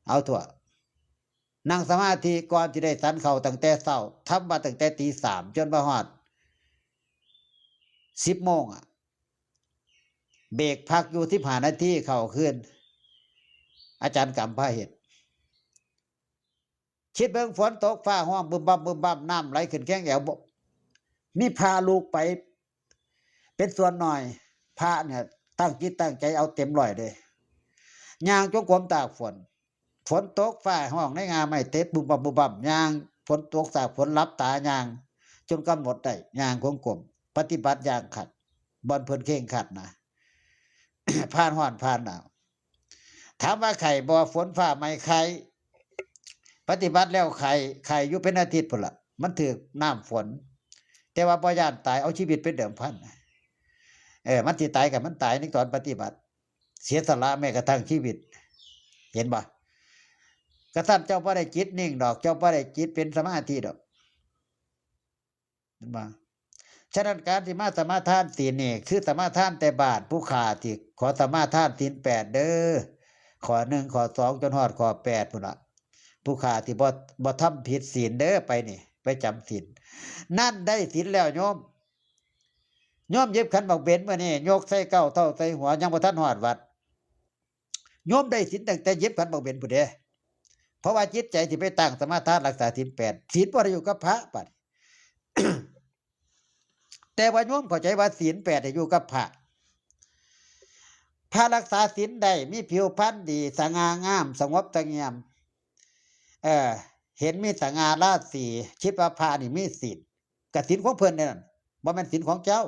เอาทั่ว นั่งสมาธิก่อนที่ได้สันเข้าตั้งแต่เช้า ทำวัดตั้งแต่ตีสามจนมาฮอดสิบโมงอะ เบรกพักอยู่สิบห้านาทีเข้าคืน อาจารย์กำพาเฮ็ด คิดเบิ่งฝนตกฟ้าฮ้องบึมบั่มบึมบั่ม น้ำไหลขึ้นแข้งแอวบ่ มีพระลูกไป เป็นส่วนน้อย พระเนี่ยตั้งจิตตั้งใจเอาเต็มร้อยเลย ย่างจงกรมตากฝน ฝนตกฟ้าฮ้องในงาไม้เตะบุบบับบุบบับ ย่าง ฝนตกตากฝนหลับตาย่าง จนกำหนดได้ ย่างจงกรม ปฏิบัติอย่างขัด บ่อนเพิ่นเคร่งครัดนะ ผ่านฮ้อนผ่านหนาว ถามว่าไข้บ่ ฝนฟ้าไหม้ไข้ ปฏิบัติแล้วไข้ ไข้อยู่เป็นอาทิตย์พุ้นละ มันถืกน้ำฝน แต่ว่าบ่ย้านตาย เอาชีวิตเป็นเดิมพัน เออ มันสิตายก็มันตายในตอนปฏิบัติ เสียสละแม้กระทั่งชีวิต เห็นบ่ กระทั่นเจ้าบ่ได้จิตนิ่งดอก เจ้าบ่ได้จิตเป็นสมาธิดอก เห็นบ่ ฉะนั้นการที่มาสมาทานศีลนี่ คือสมาทานแต่บ้าน ผู้ข้าที่ขอสมาทานศีลแปดเด้อ ข้อหนึ่ง ข้อสอง จนฮอดข้อแปดพุ้นละ ผู้ข้าที่บ่ บ่ทำผิดศีลเด้อ ไปนี่ ไปจำศีล นั่นได้ศีลแล้วโยม โยมหยิบขันหมากเบญมื้อนี้ ยกใส่เก๊าเท้าใส่หัว ยังบ่ทันฮอดวัด โยมได้ศีลตั้งแต่หยิบขันหมากเบญพุ้นเด้ เพราะว่าจิตใจที่ไปตั้งสมาทานรักษาศีลแปด ศีลบ่ได้อยู่กับพระบัด แต่ว่าโยมเข้าใจว่าศีลแปดนี่อยู่กับพระ พระรักษาศีลได้ มีผิวพรรณดี สง่างาม สงบเสงี่ยม เออ เห็นมีสง่าราศี คิดว่าพระนี่มีศีล กะศีลของเพิ่นเด้นั่น บ่แม่นศีลของเจ้า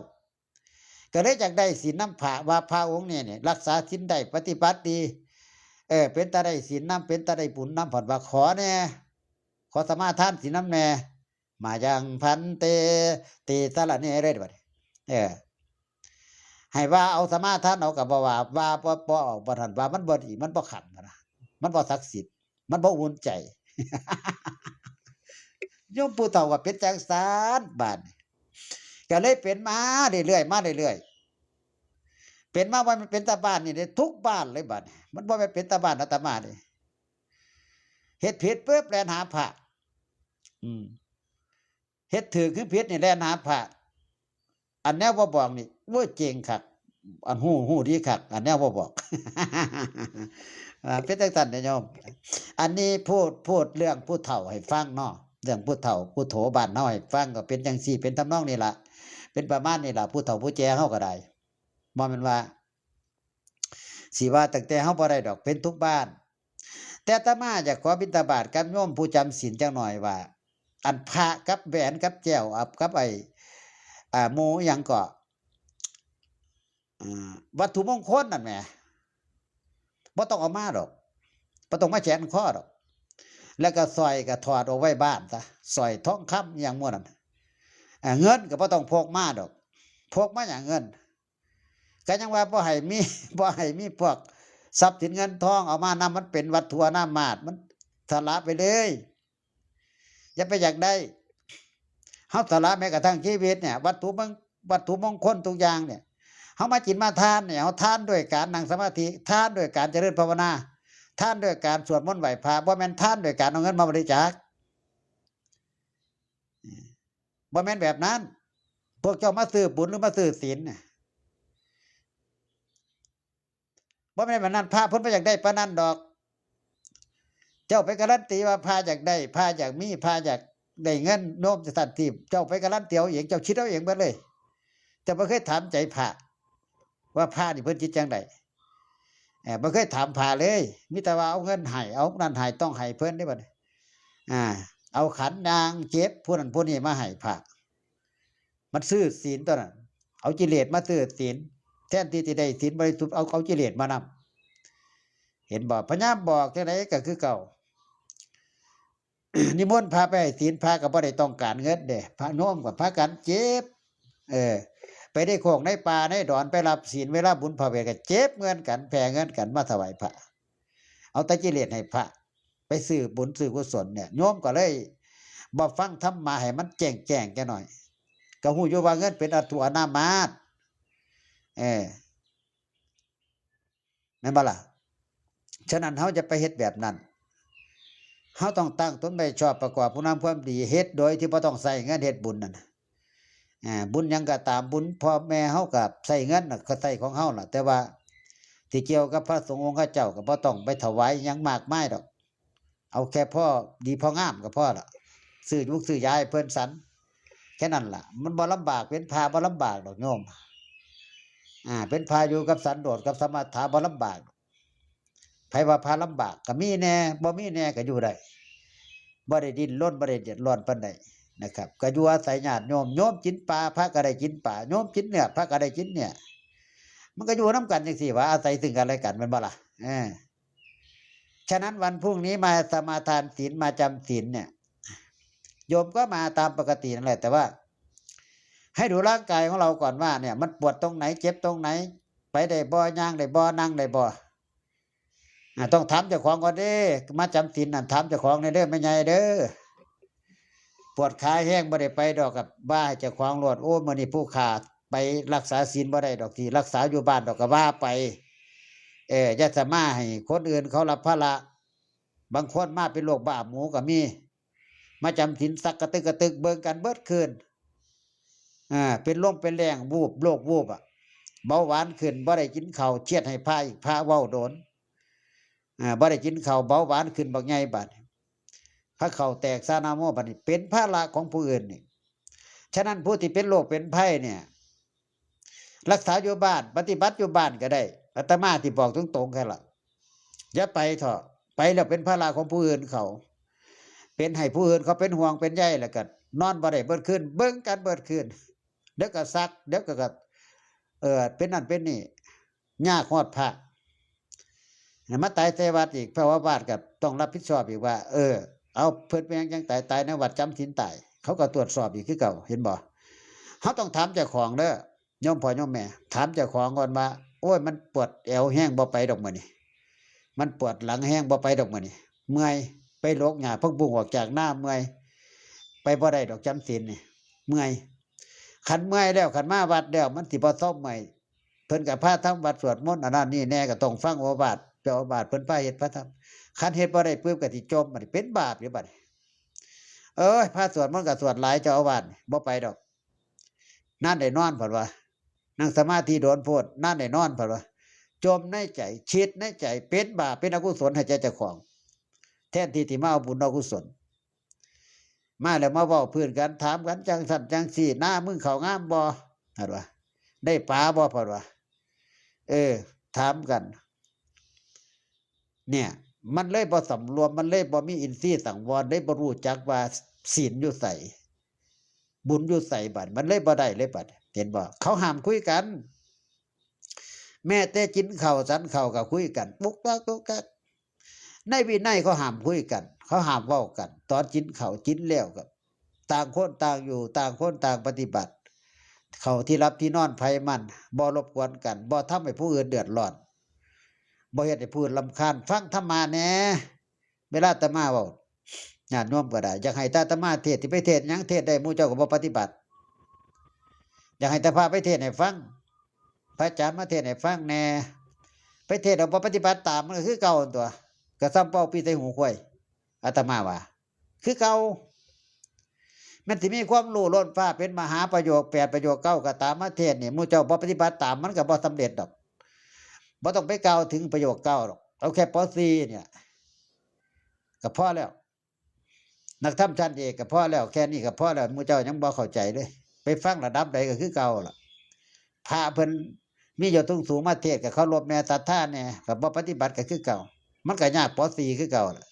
ก็เลยอยากได้ศีลนำพระ ว่าพระองค์นี้เนี่ย รักษาศีลได้ ปฏิบัติดี เออ เป็นตาได้ศีลนำ เป็นตาได้บุญนำ เพิ่นว่าขอแหน่ ขอสมาทานศีลนำแหน่ มายังพันเต ติสรเณ เลยบัดนี้ เออ ให้ว่าเอาสมาทานเอาก็บ่ว่า ว่าบ่ บ่ออก บ่ทันว่ามันบ่ดี มันบ่คักนะ มันบ่ศักดิ์สิทธิ์ มันบ่อุ่นใจ โยมผู้เฒ่าก็เป็นจังซั้นบาดนี้ ก็เลยเป็นมาเรื่อยๆ มาเรื่อยๆ เป็นมาว่ามันเป็นตาบ้านนี่เด้ ทุกบ้านเลยบาดนี้ มันบ่แม่นเป็นตาบ้านอาตมาเด้ เฮ็ดผิดปุ๊บแล่นหาพระ อืม เฮ็ดถูกคือผิดนี่แล่นหาพระ อันแนวบ่บอกนี่ โอ้ย เจ๋งคัก อันฮู้ ฮู้ดีคัก อันแนวบ่บอก อ่า เป็นจังซั่นเด้โยม อันนี้พูด พูดเรื่องผู้เฒ่าให้ฟังเนาะ เรื่องผู้เฒ่าผู้โถบ้านเฮาให้ฟัง ก็เป็นจังซี่ เป็นทำนองนี้ล่ะ เป็นประมาณนี้ล่ะ ผู้เฒ่าผู้แก่เฮาก็ได้ บ่แม่นว่า สิว่าตั้งแต่เฮาบ่ได้ดอก เป็นทุกบ้าน แต่อาตมาอยากขอบิณฑบาตกับโยมผู้จำศีลจักหน่อยว่า อันพระกับแหวนกับแก้ว อับ กับไอ้ อ่า หมู่อิหยังก็ อ่า วัตถุมงคลนั่นแหม บ่ต้องเอามาดอก บ่ต้องมาแขวนคอดอก แล้วก็สร้อยก็ถอดออกไว้บ้านซะ สร้อยทองคำอิหยังหมู่นั้น อ่า เงินก็บ่ต้องพกมาดอก พกมาหยังเงิน ก็ยังว่าบ่ให้มี บ่ให้มีพวกทรัพย์สินเงินทองเอามานำ มันเป็นวัตถุอนามาตย์ มันสละไปเลย อย่าไปอยากได้ เฮาสละแม้กระทั่งชีวิตเนี่ย วัตถุมง- วัตถุมงคลทุกอย่างเนี่ย เฮามากินมาทานเนี่ย เฮาทานด้วยการนั่งสมาธิ ทานด้วยการเจริญภาวนา ทานด้วยการสวดมนต์ไหว้พระ บ่แม่นทานด้วยการเอาเงินมาบริจาค บ่แม่นแบบนั้น พวกเจ้ามาซื้อบุญหรือมาซื้อศีลน่ะ บ่แม่นแบบนั้น พระเพิ่นบ่อยากได้ปานนั้นดอก เจ้าไปการันตีว่าพระอยากได้ พระอยากมี พระอยากได้เงิน โน้มจะสั่นทีบ เจ้าไปการันตีเอาเอง เจ้าคิดเอาเองเบิดเลย เจ้าบ่เคยถามใจพระ ว่าพระนี่เพิ่นคิดจังใด เอ่อ บ่เคยถามพระเลย มีแต่ว่าเอาเงินให้ เอานั่นให้ ต้องให้เพิ่นเด้บัดนี้ อ่า เอาขันนางเก็บผู้นั้นผู้นี้มาให้พระ มันซื้อศีลตัวนั้น เอากิเลสมาซื้อศีล แทนที่จะได้ศีลบริสุทธิ์ เอา เอากิเลสมานำ เห็นบ่ พยายามบอกจังใดก็คือเก่า นิมนต์พระไปให้ศีล พระก็บ่ได้ต้องการเงินเด้ พระโยมก็พากันเก็บ เออ ไปในโคกในป่าในดอน ไปรับศีล เวลาบุญพระเวทก็เก็บเงินกัน แผ่เงินกันมาถวายพระ เอาแต่กิเลสให้พระ ไปซื้อบุญซื้อกุศลเนี่ย โยมก็เลยบ่ฟังธรรมะให้มันแจ้งแจ้งจักหน่อย ก็ฮู้อยู่ว่าเงินเป็นวัตถุอนามาตย์ เออ แม่นบ่ล่ะ ฉะนั้นเฮาจะไปเฮ็ดแบบนั้น เฮาต้องตั้งตนไว้ชอบ ประกอบคุณงามความดี เฮ็ดโดยที่บ่ต้องใช้เงินเฮ็ดบุญนั่นน่ะ อ่า บุญหยังก็ตาม บุญพ่อแม่เฮาก็ใช้เงินน่ะ ก็ใช้ของเฮาล่ะ แต่ว่าที่เกี่ยวกับพระสงฆ์องค์เจ้าก็บ่ต้องไปถวายหยังมากมายดอก เอาแค่พอดีพองามก็พอละ ซื้อยุกซื้อยาให้เพิ่นฉัน แค่นั้นล่ะ มันบ่ลำบาก เป็นพระบ่ลำบากดอกโยม อ่า เป็นพระอยู่กับสันโดษกับสมถะบ่ลำบาก ไผว่าพระลำบาก ก็มีแหน่ บ่มีแหน่ก็อยู่ได้ บ่ได้ดิ้นรน บ่ได้เดือดร้อนปานใดนะครับ ก็อยู่อาศัยญาติโยม โยมกินปลา พระก็ได้กินปลา โยมกินเนื้อ พระก็ได้กินเนื้อ มันก็อยู่นำกันจังซี่ว่า อาศัยซึ่งกันและกัน แม่นบ่ล่ะ เออ ฉะนั้นวันพรุ่งนี้มาสมาทานศีล มาจำศีลเนี่ย โยมก็มาตามปกตินั่นแหละ แต่ว่า ให้ดูร่างกายของเราก่อนว่าเนี่ย มันปวดตรงไหน เจ็บตรงไหน ไปได้บ่ ย่างได้บ่ นั่งได้บ่ อ่า ต้องถามเจ้าของก่อนเด้ มาจำศีลนั่น ถามเจ้าของแหน่เด้อ แม่ใหญ่เด้อ ปวดขาแฮงบ่ได้ไปดอก ก็ว่าให้เจ้าของโลด โอ้ มื้อนี้ผู้ข้าไปรักษาศีลบ่ได้ดอก สิรักษาอยู่บ้านดอก ก็ว่าไป เออ อย่าสะมาให้คนอื่นเขารับภาระ บางคนมาเป็นโรคบ้าหมูก็มี มาจำศีลสักกะตึกกะตึก เบิ่งกันเบิดคืน อ่า เป็นลมเป็นแรง วูบ โรควูบอะ เบาหวานขึ้น บ่ได้กินข้าว เชียดให้พระอีก พระเว้าโดน อ่า บ่ได้กินข้าว เบาหวานขึ้นบักใหญ่บัด พระข้าวแตกซานาโมบัดนี้ เป็นภาระของผู้อื่นนี่ ฉะนั้นผู้ที่เป็นโรคเป็นภัยเนี่ย รักษาอยู่บ้าน ปฏิบัติอยู่บ้านก็ได้ อาตมาที่บอกตรงๆแค่ละ อย่าไปเถาะ ไปแล้วเป็นภาระของผู้อื่นเขา เป็นให้ผู้อื่นเขาเป็นห่วงเป็นใย แล้วก็นอนบ่ได้เบิดคืน เบิ่งกันเบิดคืน เดี๋ยวก็ซัก เดี๋ยวก็ ก็ เออ เป็นนั่นเป็นนี่ ยากฮอดพระ มาตายใส่วัดอีก พระว่าวัดก็ต้องรับผิดชอบอีกว่า เออ เอา เพิ่นเป็นหยังจังตาย ตายในวัด จำศีลตาย เขาก็ตรวจสอบอีกคือเก่า เห็นบ่ เฮาต้องถามเจ้าของเด้อ โยมพ่อโยมแม่ ถามเจ้าของก่อนว่า โอ้ย มันปวดแอวแฮง บ่ไปดอกมื้อนี้ มันปวดหลังแฮง บ่ไปดอกมื้อนี้ เมื่อย ไปหลกหญ้าผักบุ้งออกจากนา เมื่อย ไปบ่ได้ดอก จำศีลนี่ เมื่อย คันเมื่อยแล้ว คันมาวัดแล้ว มันสิบ่เซาเมื่อย เพิ่นก็พาทำวัดสวดมนต์ อันนั้นนี่แน่ ก็ต้องฟังโอวาท เจ้าโอวาทเพิ่นพาเฮ็ดพาทำ คันเฮ็ดบ่ได้ปุ๊บ ก็สิจม บัดนี้เป็นบาปอยู่บัดนี้ เอ้ย พาสวดมนต์ก็สวดหลาย เจ้าอาวาสนี่ บ่ไปดอก นั่นได้นอน เพิ่นว่า นั่งสมาธิโดนโพด นั่นได้นอน เพิ่นว่า จมในใจ คิดในใจ เป็นบาป เป็นอกุศลให้แก่เจ้าของ แทนที่สิมาเอาบุญเอากุศล มาแล้วมาเว้าพื้นกัน ถามกันจังซั่นจังซี่ นามึงเข้างามบ่ เพิ่นว่า ได้ปลาบ่ เพิ่นว่า เออ ถามกัน เนี่ย มันเลยบ่สำรวม มันเลยบ่มีอินทรีย์สังวร เลยบ่รู้จักว่าศีลอยู่ไส บุญอยู่ไสบัด มันเลยบ่ได้เลยบัด เห็นบ่ เขาห้ามคุยกัน แม้แต่กินข้าวฉันข้าวก็คุยกัน ปุ๊กปักปุ๊กปัก ในวินัยเขาห้ามคุยกัน เขาห้ามเว้ากัน ตอนกินข้าวกินแล้วก็ ต่างคนต่างอยู่ ต่างคนต่างปฏิบัติ เข้าที่หลับที่นอนไผมัน บ่รบกวนกัน บ่ทำให้ผู้อื่นเดือดร้อน บ่เฮ็ดให้ผู้อื่นรำคาญ ฟังธรรมะแหน่ เวลาอาตมาเว้า ญาติโยมก็ได้ อยากให้อาตมาเทศน์ สิไปเทศน์หยัง เทศน์ได้ หมู่เจ้าก็บ่ปฏิบัติ อยากให้แต่พระไปเทศน์ให้ฟัง พระอาจารย์มาเทศน์ให้ฟังแหน่ ไปเทศน์แล้วบ่ปฏิบัติตาม มันก็คือเก่าหั่นตั่ว ก็ส่ำเป่าปีใส่หูควาย อาตมาว่า คือเก่า แม่นสิมีความรู้ล้นฟ้า เป็นมหาประโยคแปด ประโยคเก้า ก็ตาม มาเทศน์นี่ หมู่เจ้าบ่ปฏิบัติตาม มันก็บ่สำเร็จดอก บ่ต้องไปกล่าวถึงประโยคเก้าดอก เอาแค่ ป.สี่ เนี่ย ก็พอแล้ว นักธรรมชั้นเอกก็พอแล้ว แค่นี้ก็พอแล้ว หมู่เจ้ายังบ่เข้าใจเลย ไปฟังระดับใดก็คือเก่าล่ะ พระเพิ่นมียศสูงๆมาเทศน์ ก็เคารพแหน่ ศรัทธาแหน่ ก็บ่ปฏิบัติก็คือเก่า มันก็ยาก ป.สี่ คือเก่าล่ะ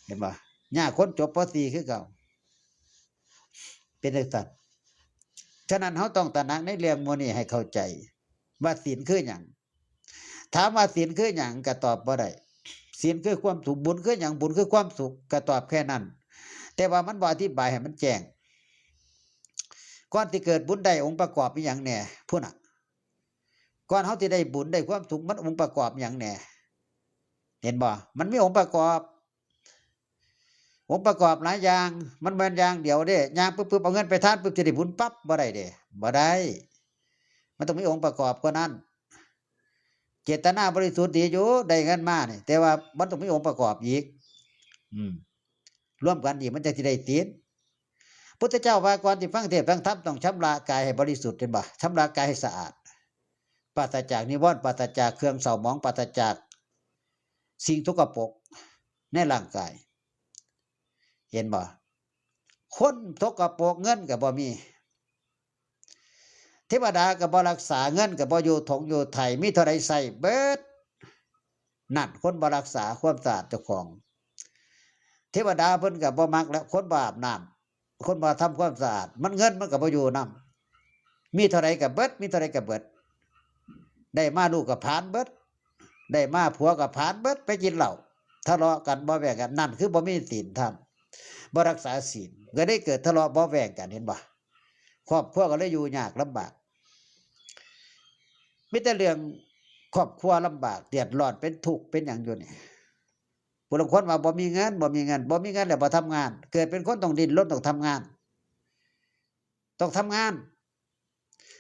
เห็นบ่ ยากคนจบ ป.สี่ คือเก่า เป็นจังซั่น ฉะนั้นเฮาต้องตระหนักในเรื่องหมู่นี้ให้เข้าใจ ว่าศีลคือหยัง ถามว่าศีลคือหยัง ก็ตอบบ่ได้ ศีลคือความสุข บุญคือหยัง บุญคือความสุข ก็ตอบแค่นั้น แต่ว่ามันบ่อธิบายให้มันแจ้ง ก่อนสิเกิดบุญได้องค์ประกอบมีหยังแหน่ พุ้นน่ะ ก่อนเฮาสิได้บุญได้ความสุข มันองค์ประกอบหยังแหน่ เห็นบ่ มันมีองค์ประกอบ องค์ประกอบหลายอย่าง มันบ่แม่นอย่างเดียวเด้ ย่างปึ๊บๆ เอาเงินไปทานปึ๊บ สิได้บุญปั๊บ บ่ได้เด้ บ่ได้ มันต้องมีองค์ประกอบกว่านั้น เจตนาบริสุทธิ์ดีอยู่ ได้เงินมานี่ แต่ว่ามันต้องมีองค์ประกอบอีก อืม รวมกันอีก มันจั่งสิได้ศีล พุทธเจ้าว่าก่อนสิฟังเทศน์ฟังธรรม ต้องชำระกายให้บริสุทธิ์ เห็นบ่ ชำระกายให้สะอาด ปราศจากนิวรณ์ ปราศจากเครื่องเศร้าหมอง ปราศจากสิ่งสกปรกในร่างกาย เห็นบ่ คนสกปรก เงินก็บ่มี เทวดาก็บ่รักษา เงินก็บ่อยู่ถงอยู่ไถ มีเท่าใดใช้เบิด นั่น คนบ่รักษาความสะอาดเจ้าของ เทวดาเพิ่นก็บ่มักแล้ว คนบ่อาบน้ำ คนบ่ทำความสะอาด มัน เงินมันก็บ่อยู่นำ มีเท่าใดก็เบิด มีเท่าใดก็เบิด ได้มาลูกก็ผลาญเบิด ได้มาผัวก็ผลาญเบิด ไปกินเหล้า ทะเลาะกัน บ่แว้งกัน นั่นคือบ่มีศีลธรรม บ่รักษาศีล ก็ได้เกิดทะเลาะเบาะแว้งกัน เห็นบ่ ครอบครัวก็เลยอยู่ยากลำบาก มีแต่เรื่องครอบครัวลำบาก เดือดร้อน เป็นทุกข์ เป็นหยังอยู่นี่ ผู้ลางคนว่าบ่มีเงิน บ่มีเงิน บ่มีเงินแล้วบ่ทำงาน เกิดเป็นคนต้องดิ้นรนต้องทำงาน ต้องทำงาน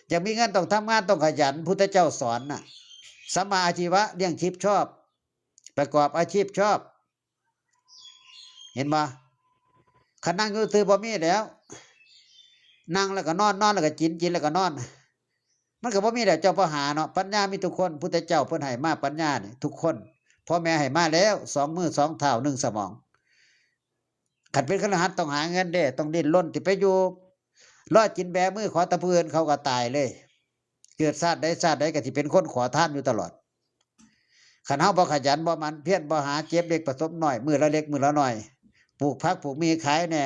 อยากมีเงินต้องทำงาน ต้องขยัน พุทธเจ้าสอนน่ะ สัมมาอาชีวะ เลี้ยงชีพชอบ ประกอบอาชีพชอบ เห็นบ่ คันนั่งอยู่ซื่อบ่มีแล้ว นั่งแล้วก็นอน นอนแล้วก็กิน กินแล้วก็นอน มันก็บ่มีแล้ว เจ้าบ่หาเนาะ ปัญญามีทุกคน พุทธเจ้าเพิ่นให้มาปัญญานี่ทุกคน พ่อแม่ให้มาแล้ว สองมือสองเท้า หนึ่งสมอง คันเป็นคฤหัสถ์ต้องหาเงินเด้ ต้องดิ้นรน สิไปอยู่รอกินแบมือขอแต่ผู้อื่น เขาก็ตายเลย เกิดชาติใดชาติใดก็สิเป็นคนขอทานอยู่ตลอด คันเฮาบ่ขยัน บ่หมั่นเพียร บ่หาเก็บเล็กผสมน้อย มื้อละเล็กมื้อละน้อย ปลูกผักปลูกมีขายแหน่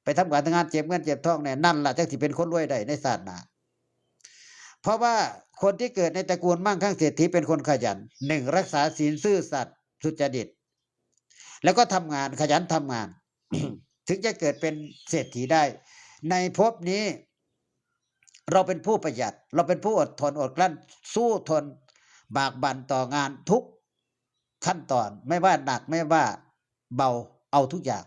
ไปทำการทำงานเก็บเงินเก็บทองแหน่ นั่นล่ะจั่งสิเป็นคนรวยได้ในชาติหน้า เพราะว่าคนที่เกิดในตระกูลมั่งคั่งเศรษฐีเป็นคนขยัน หนึ่ง รักษาศีลซื่อสัตย์สุจริต แล้วก็ทำงาน ขยันทำงาน ถึงจะเกิดเป็นเศรษฐีได้ ในภพนี้ เราเป็นผู้ประหยัด เราเป็นผู้อดทนอดกลั้น สู้ทน บากบั่นต่องานทุกขั้นตอน ไม่ว่าหนักไม่ว่าเบา เอาทุกอย่าง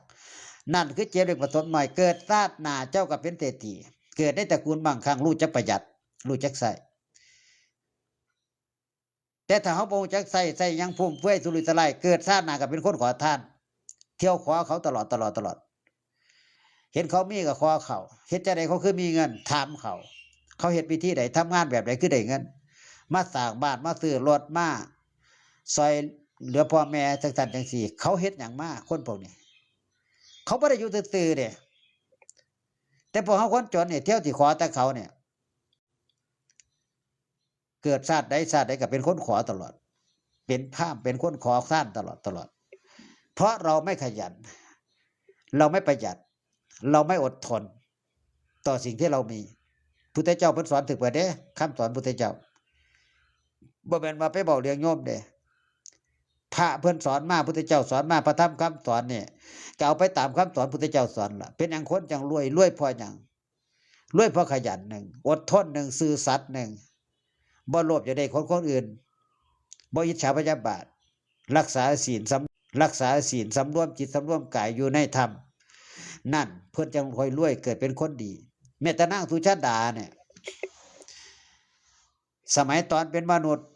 นั่นคือเจ็บเล็กผสมน้อย เกิดชาติหน้าเจ้าก็เป็นเศรษฐี เกิดในตระกูลมั่งคั่ง รู้จักประหยัด รู้จักใช้ แต่ถ้าเฮาบ่รู้จักใช้ ใช้หยังฟุ่มเฟือยสุรุ่ยสุร่าย เกิดชาติหน้าก็เป็นคนขอทาน เที่ยวขอเขาตลอด ตลอด ตลอด เห็นเขามีก็ขอเขา เฮ็ดจั่งใดเขาคือมีเงิน ถามเขา เขาเฮ็ดวิธีใด ทำงานแบบใดคือได้เงิน มาสร้างบ้าน มาซื้อรถ มาซ่อยเหลือพ่อแม่จั่งซั้นจั่งซี้ เขาเฮ็ดหยังมา คนพวกนี้ เขาบ่ได้อยู่ซื่อๆเด้ แต่พวกเฮาคนจนนี่ เที่ยวสิขอแต่เขาเนี่ย เกิดชาติใดชาติใดก็เป็นคนขอตลอด เป็นพราหมณ์ เป็นคนขอทานตลอด ตลอด เพราะเราไม่ขยัน เราไม่ประหยัด เราไม่อดทน ต่อสิ่งที่เรามี พุทธเจ้าเพิ่นสอนถืกเบิดเด้ คำสอนพุทธเจ้า บ่แม่นว่าไปเว้าเรื่องโยมเด้ พระเพิ่นสอนมา พุทธเจ้าสอนมา พระธรรมคำสอนนี่ ก็เอาไปตามคำสอนพุทธเจ้าสอนล่ะ เป็นหยังคนจั่งรวย รวยเพราะหยัง รวยเพราะขยันหนึ่ง อดทนหนึ่ง ซื่อสัตย์หนึ่ง บ่โลภอยากได้ของคนอื่น บ่อิจฉาพยาบาท รักษาศีลสำ รักษาศีล สำรวมจิต สำรวมกายอยู่ในธรรม นั่นเพิ่นจั่งค่อยรวย เกิดเป็นคนดี แม้แต่นางสุชาดาเนี่ย สมัยตอนเป็นมนุษย์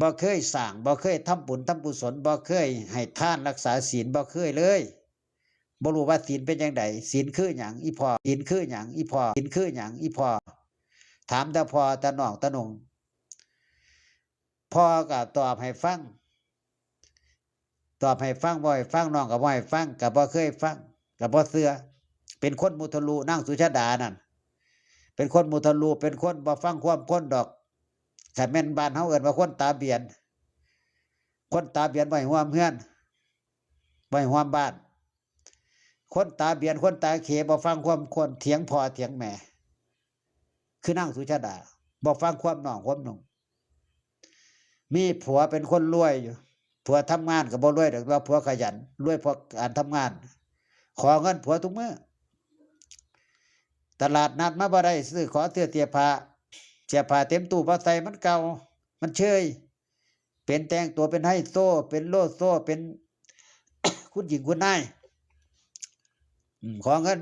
บ่เคยสร้าง บ่เคยทำบุญทำกุศล บ่เคยให้ทานรักษาศีล บ่เคยเลย บ่รู้ว่าศีลเป็นจั่งใด ศีลคือหยัง อีพ่อ ศีลคือหยัง อีพ่อ ศีลคือหยัง อีพ่อ ถามแต่พ่อแต่น้องแต่นุ่ง พ่อก็ตอบให้ฟัง ตอบให้ฟัง เว้าให้ฟัง น้องก็เว้าให้ฟัง ก็บ่เคยฟัง ก็บ่เชื่อ เป็นคนมุทะลุ นางสุชาดานั่น เป็นคนมุทะลุ เป็นคนบ่ฟังความคนดอก ถ้าแม่นบ้านเฮาเอิ้นว่าคนตาเบียน คนตาเบียนบ่ให้ห่วมเฮือน บ่ให้ห่วมบ้าน คนตาเบียน คนตาเข บ่ฟังความคน เถียงพ่อเถียงแม่ คือนางสุชาดา บ่ฟังความน้องความนุ่ง มีผัวเป็นคนรวยอยู่ ผัวทำงานก็บ่รวยดอก แต่ว่าผัวขยัน รวยเพราะการทำงาน ขอเงินผัวทุกมื้อ ตลาดนัดมาบ่ได้ ซื้อขอเสื้อเสียผ้า เสียผ้าเต็มตู้บ่ใส่ มันเก่า มันเชย เป็นแต่งตัวเป็นไฮโซ เป็นโลโซ เป็น คุณหญิงคุณนาย อืม ขอเงิน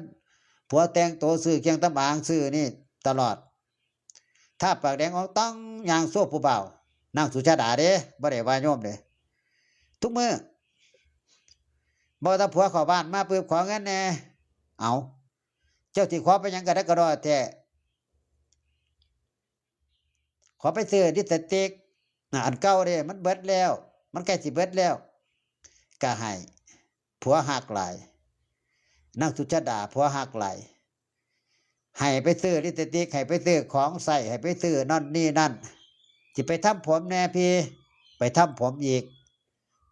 ผัวแต่งตัว ซื้อเครื่องสำอาง ซื้อนี่ตลอด ทาปากแดงออกต้อง ย่างโซ่ผู้บ่าว นางสุชาดาเด้ บ่ได้ว่าโยมเด้ ทุกมื้อ บ่ถ้าผัวเข้าบ้านมาปุ๊บ ขอเงินแหน่ เอา เจ้าสิขอไปหยังกะดะกะดอแท้ ขอไปซื้อลิปสติก น่ะ อันเก่าเด้ มันเบิดแล้ว มันใกล้สิเบิดแล้ว ก็ให้ ผัวฮักหลาย นางสุชาดาผัวฮักหลาย ให้ไปซื้อลิปสติก ให้ไปซื้อของใช้ ให้ไปซื้อนั่นนี่นั่น สิไปทำผมแหน่พี่ ไปทำผมอีก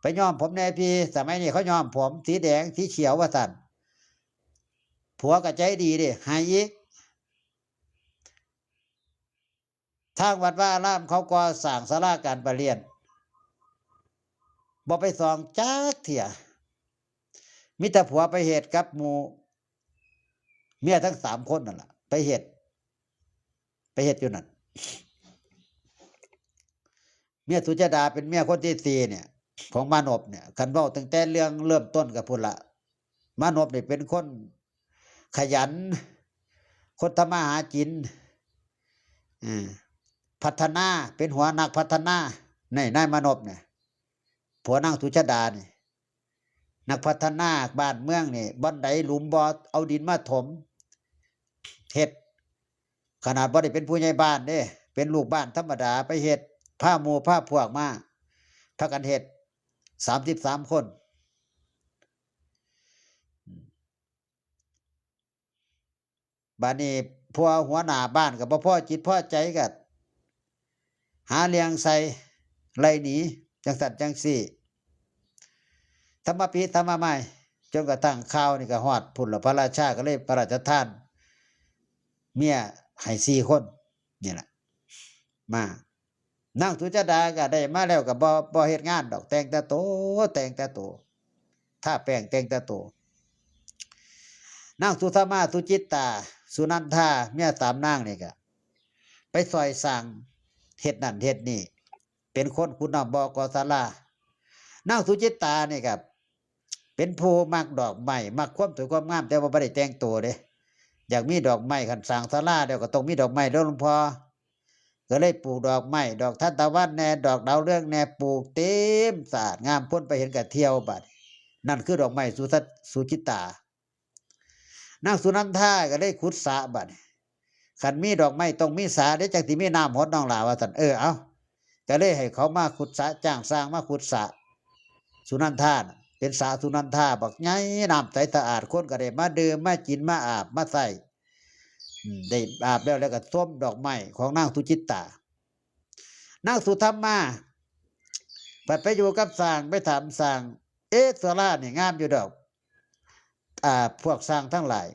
ไปย้อมผมแหน่พี่ สมัยนี้เขาย้อมผมสีแดง สีเขียวว่าซั่น ผัวก็ใจดีเด้ ให้อีก ทางวัดวาอารามเขาก่อสร้างศาลาการประเรียน บ่ไปส่องจักเทื่อ มีแต่ผัวไปเฮ็ดกับหมู่เมียทั้งสามคนนั่นล่ะ ไปเฮ็ด ไปเฮ็ดอยู่นั่น เมียสุชาดาเป็นเมียคนที่สี่เนี่ย ของมานพเนี่ย คันเว้าตั้งแต่เรื่องเริ่มต้นก็พู้นละ มานพนี่เป็นคนขยัน คนทำมาหากิน อ่า พัฒนา เป็นหัวนักพัฒนา นี่นายมานพเนี่ย ผัวนางสุชาดานี่ นักพัฒนาบ้านเมืองนี่ บ่อนใดหลุมบ่เอาดินมาถม เฮ็ด ขนาดบ่ได้เป็นผู้ใหญ่บ้านเด้ เป็นลูกบ้านธรรมดาไปเฮ็ด พาหมู่พาพวกมา พากันเฮ็ด สามสิบสามคน บาดนี้พวกหัวหน้าบ้านก็บ่พอจิตพอใจ ก็หาเรื่องใส่ ไล่หนี จั่งซั้นจั่งซี้ ทำมาผิดทำมาใหม่ จนกระทั่งข่าวนี่ก็ฮอดพุ้นละ พระราชาก็เลยพระราชทานเมียให้สี่คน นี่แหละ มา นางสุชาดาก็ได้มาแล้วก็บ่ บ่เฮ็ดงานดอก แต่งแต่โต แต่งแต่โต ทาแป้งแต่งแต่โต นางสุธรรมา สุจิตตา สุนันทา เมียสามนางนี่ก็ไปซอยสร้างเฮ็ดนั่นเฮ็ดนี่ เป็นคนขุดน้ำบ่อก่อศาลา นางสุจิตตานี่ก็เป็นผู้มักดอกไม้ มักความสวยความงาม แต่ว่าบ่ได้แต่งโตเด้ อยากมีดอกไม้ คันสร้างศาลาแล้วก็ต้องมีดอกไม้เด้อหลวงพ่อ ก็เลยปลูกดอกไม้ ดอกทานตะวันแหน่ ดอกดาวเรืองแหน่ ปลูกเต็มสะอาดงาม คนไปเห็นก็เที่ยวบัด นั่นคือดอกไม้สุทัศ สุจิตตา นางสุนันทาก็เลยขุดสระบัด คันมีดอกไม้ต้องมีสระเด้ จั่งสิมีน้ำหดน้องหล่า ว่าซั่น เออ เอา ก็เลยให้เขามาขุดสระ จ้างช่างมาขุดสระ สุนันทาน่ะ เป็นสระสุนันทาบักใหญ่ น้ำใสสะอาด คนก็ได้มาดื่ม มากิน มาอาบ มาใช้ อืม ได้อาบแล้ว แล้วก็ชมดอกไม้ของนางสุจิตตา นางสุธรรมา บัดไปอยู่กับช่าง ไปถามช่าง เอ๊ะ ศาลานี่งามอยู่ดอก อ่า พวกช่างทั้งหลาย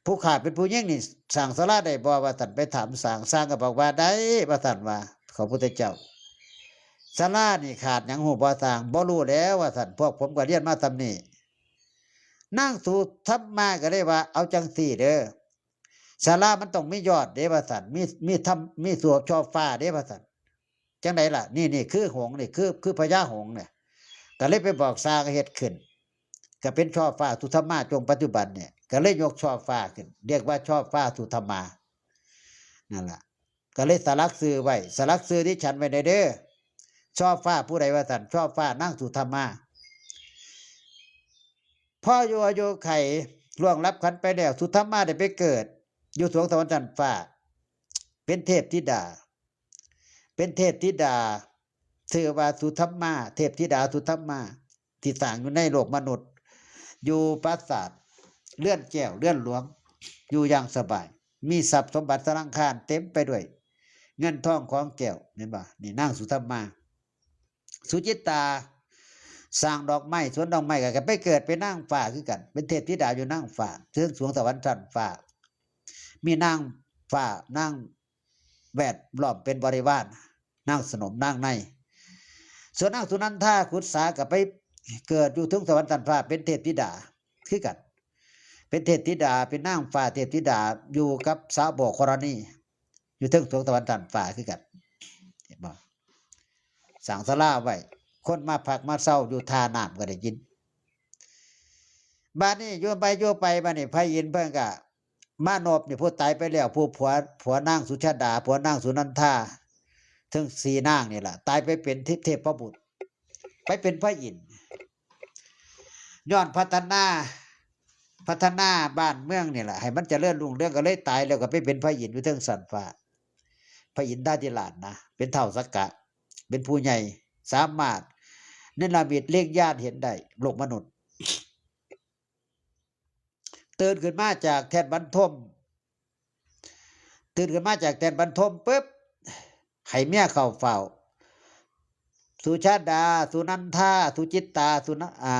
ผู้ข้าเป็นผู้หญิงนี่สร้างศาลาได้บ่ ว่าซั่น ไปถามช่าง ช่างก็บอกว่าได้ ว่าซั่น ว่า ขอพุทธเจ้า ศาลานี่ขาดหยังฮู้บ่ช่าง บ่รู้แล้ว ว่าซั่น พวกผมก็เรียนมาส่ำนี้ นางสุธรรมาก็เลยว่า เอาจั่งซี้เด้อ ศาลามันต้องมียอดเด้ ว่าซั่น มี มีทำ มีส่อ ช่อฟ้าเด้ ว่าซั่น จั่งใดล่ะ นี่ นี่คือหงส์นี่ คือ คือพญาหงส์เนี่ย ก็เลยไปบอกช่างเฮ็ดขึ้น ก็เป็นช่อฟ้าสุธรรมา จงปัจจุบันเนี่ย ก็เลยยกช่อฟ้าขึ้น เรียกว่าช่อฟ้าสุธรรมา นั่นล่ะ ก็เลยสลักชื่อไว้ สลักชื่อดิฉันไว้แหน่เด้อ ช่อฟ้าผู้ใด ว่าซั่น ช่อฟ้านางสุธรรมา พออยู่อายุไขล่วงลับขันไปแล้ว สุธรรมาได้ไปเกิด อยู่สวงสวรรค์ชั้นฟ้า เป็นเทพธิดา เป็นเทพธิดา ชื่อว่าสุธรรมา เทพธิดาสุธรรมา ที่สร้างอยู่ในโลกมนุษย์ อยู่ปราสาทเรือนแก้วเรือนหลวง อยู่อย่างสบาย มีทรัพย์สมบัติสะหลังคารเต็มไปด้วย เงินทองของแก้ว เห็นบ่ นี่นางสุธรรมา สุจิตตา สร้างดอกไม้ สวนดอกไม้ ก็ไปเกิดเป็นนางฟ้าคือกัน เป็นเทพธิดาอยู่นางฟ้า เทิงสวงสวรรค์ชั้นฟ้า มีนางฟ้า นางแวดล้อมเป็นบริวาร นางสนมนางใน ส่วนนางสุนันทาขุดสระก็ไปเกิดอยู่เทิงสวรรค์ชั้นฟ้า เป็นเทพธิดาคือกัน เป็นเทพธิดา เป็นนางฟ้าเทพธิดา อยู่กับสาวโบกขรณี อยู่เทิงสวงสวรรค์ชั้นฟ้าคือกัน เห็นบ่ สร้างศาลาไว้ คนมาพักมาเซาอยู่ท่าน้ำก็ได้ยิน บาดนี้อยู่ไปอยู่ไป บาดนี้พระอินทร์เพิ่นก็ มานพนี่ผู้ตายไปแล้ว ผู้ผัว ผัวนางสุชาดา ผัวนางสุนันทา ทั้งสี่นางนี่ล่ะ ตายไปเป็นเทพ เทพบุตร ไปเป็นพระอินทร์ ย้อนพัฒนา พัฒนาบ้านเมืองนี่ล่ะ ให้มันเจริญรุ่งเรือง ก็เลยตายแล้วก็ไปเป็นพระอินทร์อยู่เทิงชั้นฟ้า พระอินทราธิราชนะ เป็นท้าวสักกะ เป็นผู้ใหญ่ สามารถเนรมิตเล็งญาณเห็นได้ โลกมนุษย์ ตื่นขึ้นมาจากแท่นบรรทม ตื่นขึ้นมาจากแท่นบรรทมปุ๊บ ให้เมียเข้าเฝ้า สุชาดา สุนันทา สุจิตตา สุนะ อ่า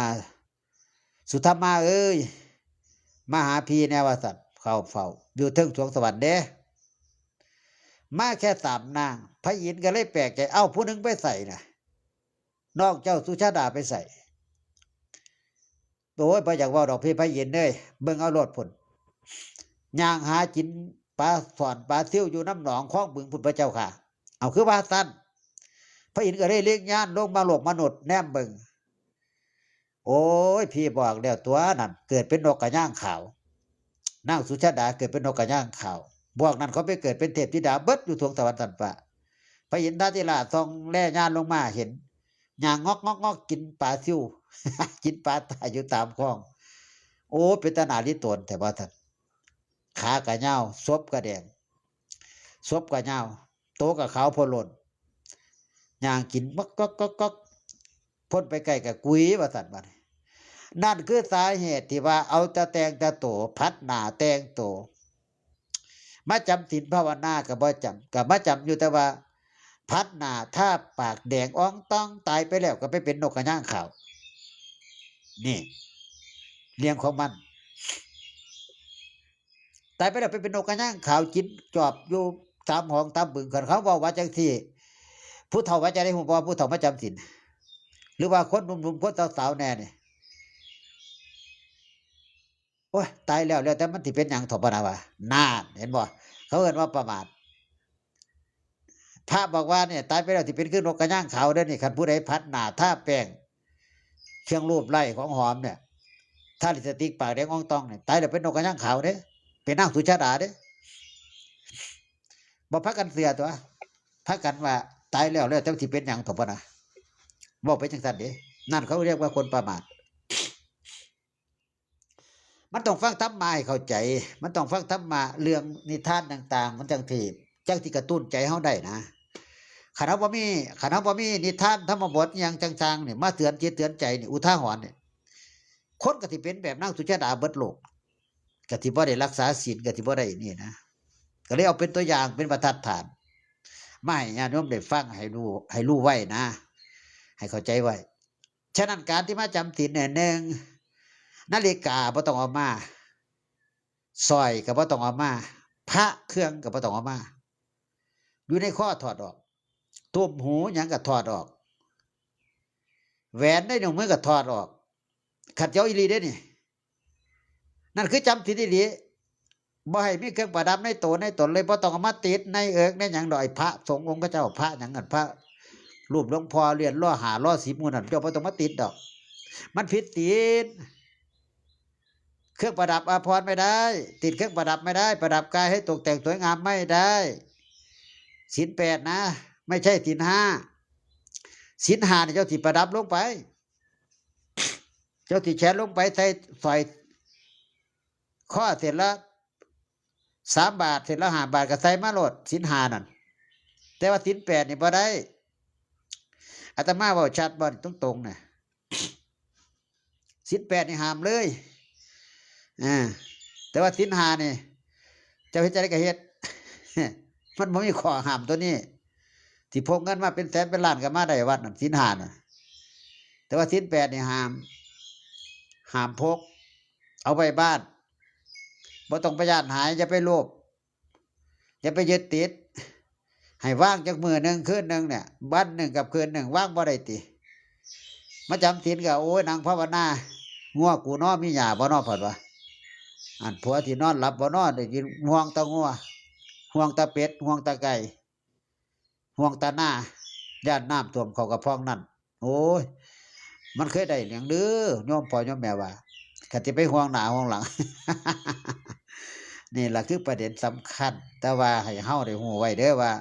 สุธรรมาเอ้ย มาหาพี่แน่ ว่าซั่น เข้าเฝ้า อยู่เทิงสวงสวรรค์เด้ มาแค่สามนาง พระอินทร์ก็เลยแปลกใจ เอ้า ผู้หนึ่งไปไสน่ะ น้องเจ้าสุชาดาไปไส โอ้ย บ่อยากเว้าดอกพี่พระอินทร์เอ้ย เบิ่งเอาโลดพุ้น ย่างหากินปลาช่อนปลาซิวอยู่นำหนองคลองบึงพุ้นพระเจ้าค่ะ เอาคือว่าซั่น พระอินทร์ก็เลยเล็งญาณลงมาโลกมนุษย์แนมเบิ่ง โอ้ย พี่บอกแล้วตัวนั่น เกิดเป็นนกกระย่างขาว นางสุชาดาเกิดเป็นนกกระย่างขาว พวกนั้นเขาไปเกิดเป็นเทพธิดาเบิดอยู่สวงสวรรค์สันฟ้า พระอินทร์ทาธิราชส่องแลญาณลงมาเห็น ย่างงอกงอกงอกกินปลาซิว กินปลาตายอยู่ตามคลอง โอ้ เป็นตาหน้าลิโตนแต่ว่าท่าน ขากะยาว ศพกะแดง ศพกะยาว โตกะขาวโพลน ย่างกินก๊อกก๊อกก๊อกก๊อก พ้นไปใกล้กะกุยว่าซั่นบัดนี้ นั่นคือสาเหตุที่ว่าเอาแต่แต่งแต่โต ผัดหน้าแต่งโต มาจำศีลภาวนาก็บ่จำ ก็มาจำอยู่แต่ว่า ผัดหน้าทาปากแดงอ่องต่อง ตายไปแล้วก็ไปเป็นนกกระย่างขาว นี่ เรื่องของมัน ตายไปแล้วไปเป็นนกกระย่างขาวกินจอบอยู่ตามหองตามบึง คันเขาเว้าว่าจังซี่ ผู้เฒ่าว่าจะได้ฮู้บ่ ผู้เฒ่ามาจำศีล หรือว่าคนหนุ่มๆ คนสาวๆ แน่นี่ โอ้ย ตายแล้ว แล้วแต่มันสิเป็นหยังเถาะ พะนะว่า น่า เห็นบ่ เขาเอิ้นว่าประมาท พระบอกว่าเนี่ย ตายไปแล้วสิเป็นคือนกกระย่างขาวเด้อนี่ คันผู้ใดผัดหน้าทาแป้ง เครื่องลูบไล้ของหอมเนี่ย ทาลิปสติกปากแดงอ่องต่องเนี่ย ตายแล้วเป็นนกกระย่างขาวเด้ เป็นนางสุชาดาเด้ บ่พากันเชื่อตัว พากันว่าตายแล้ว แล้วแต่สิเป็นหยังเถาะ พะนะ เว้าไปจังซั่นเด้ นั่นเขาเรียกว่าคนประมาท มันต้องฟังธรรมะให้เข้าใจ มันต้องฟังธรรมะเรื่องนิทานต่างๆ มันจังสิ จังสิกระตุ้นใจเฮาได้นะ คันเฮาบ่มี คันเฮาบ่มีนิทานธรรมบทอิหยังจังๆ นี่ มาเตือนจิตเตือนใจนี่ อุทาหรณ์นี่ คนก็สิเป็นแบบนางสุชาดาเบิดโลก ก็สิบ่ได้รักษาศีล ก็สิบ่ได้นี่นะ ก็เลยเอาเป็นตัวอย่าง เป็นบรรทัดฐาน มาให้ญาติโยมได้ฟัง ให้รู้ ให้รู้ไว้นะ ให้เข้าใจไว้ ฉะนั้นการที่มาจำศีลเนี่ย หนึ่ง นาฬิกาบ่ต้องเอามา สร้อยก็บ่ต้องเอามา พระเครื่องก็บ่ต้องเอามา อยู่ในคอถอดออก ตุ้มหูหยังก็ถอดออก แหวนในนิ้วมือก็ถอดออก คันสิเอาอีหลีเด้นี่ นั่นคือจำศีลอีหลี บ่ให้มีเครื่องประดับในโตในตนเลย บ่ต้องเอามาติดในเอิกในหยังดอก ไอ้พระสงฆ์องค์เขาเจ้า พระหยังกัน พระรูปหลวงพ่อเหรียญ รอห้า รอสิบ หมู่นั่น เจ้าบ่ต้องมาติดดอก มันผิดศีล เครื่องประดับอาภรณ์ไม่ได้ ติดเครื่องประดับไม่ได้ ประดับกายให้ตกแต่งสวยงามไม่ได้ ศีลแปดนะ ไม่ใช่ศีลห้า ศีลห้าเนี่ยเจ้าสิประดับลงไป เจ้าสิแขนลงไปใส่สร้อยคอเส้นละสามบาท เส้นละห้าบาทก็ใส่มาโลด ศีลห้านั่น แต่ว่าศีลแปดนี่บ่ได้ อาตมาเว้าชัดบ่ ตรงๆ น่ะ ศีลแปดนี่ห้ามเลย อ่า แต่ว่าศีลห้านี่ เจ้าเฮ็ดจั่งใดก็เฮ็ด มันบ่มีข้อห้ามตัวนี้ สิพกเงินมาเป็นแสนเป็นล้านก็มาได้วัดนั่น ศีลห้าน่ะ แต่ว่าศีลแปดนี่ห้าม ห้ามพก เอาไว้บ้าน บ่ต้องไปย้านหาย อย่าไปโลภ อย่าไปยึดติด ให้วางจักมื้อหนึ่งคืนหนึ่งเนี่ย วันหนึ่งกับคืนหนึ่ง วางบ่ได้ติ มาจำศีลก็ โอ้ย นั่งภาวนา งัวกูน้อมีหญ้าบ่น้อ เพิ่นว่า อันผัวที่นอนหลับบ่น้อ ได้ยินห่วงแต่งัว ห่วงแต่เป็ด ห่วงแต่ไก่ ห่วงแต่นา ย้านน้ำท่วมเข้ากระพองนั่น โอ้ย มันเคยได้หยังเด้อ โยมพ่อโยมแม่ว่า คันสิไปห่วงหน้าห่วงหลัง นี่ล่ะคือประเด็นสำคัญ แต่ว่าให้เฮาได้ฮู้ไว้เด้อว่า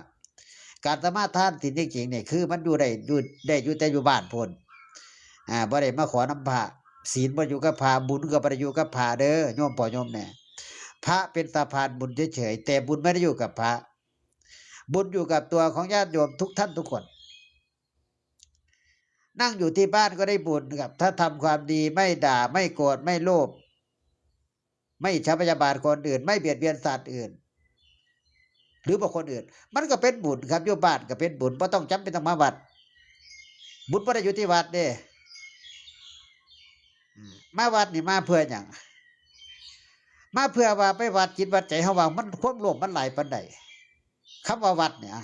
การสมาทานศีลจริงๆ นี่ คือมันอยู่ได้ อยู่ ได้อยู่แต่อยู่บ้านพู้น อ่า บ่ได้มาขอนำพระ ศีลบ่อยู่กับพระ บุญก็บ่ได้อยู่กับพระเด้อ โยมพ่อโยมแม่ พระเป็นสะพานบุญเฉยๆ แต่บุญไม่ได้อยู่กับพระ บุญอยู่กับตัวของญาติโยมทุกท่านทุกคน นั่งอยู่ที่บ้านก็ได้บุญครับ ถ้าทำความดี ไม่ด่า ไม่โกรธ ไม่โลภ ไม่อิจฉาพยาบาทคนอื่น ไม่เบียดเบียนสัตว์อื่น หรือบุคคลอื่น มันก็เป็นบุญครับ อยู่บ้านก็เป็นบุญ บ่ต้องจำเป็นต้องมาวัด บุญบ่ได้อยู่ที่วัดเด้ อืม มาวัดนี่มาเพื่อหยัง มาเพื่อว่าไปวัดจิตวัดใจเฮาว่ามัน ความโลภมันหลายปานใด คำว่าวัดเนี่ย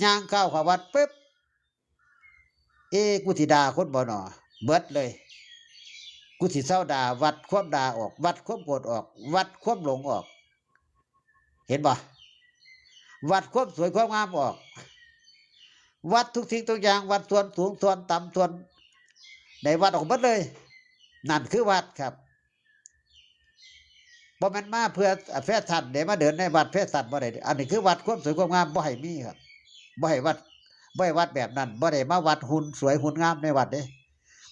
ย่างก้าวเข้าวัดปุ๊บ เอ้ กูสิด่าคนบ่น้อ เบิดเลย กูสิเซาด่า วัดความด่าออก วัดความโกรธออก วัดความหลงออก เห็นบ่ วัดความสวยความงามออก วัดทุกสิ่งทุกอย่าง วัดส่วนสูงส่วนต่ำส่วนใด วัดออกหมดเลย นั่นคือวัดครับ บ่แม่นมาเพื่อแฟชั่นเด้ มาเดินในวัดแฟชั่นบ่ได้เด้ อันนี้คือวัดความสวยความงาม บ่ให้มีครับ บ่ให้วัด บ่ให้วัดแบบนั้น บ่ได้มาวัดหุ่นสวยหุ่นงามในวัดเด้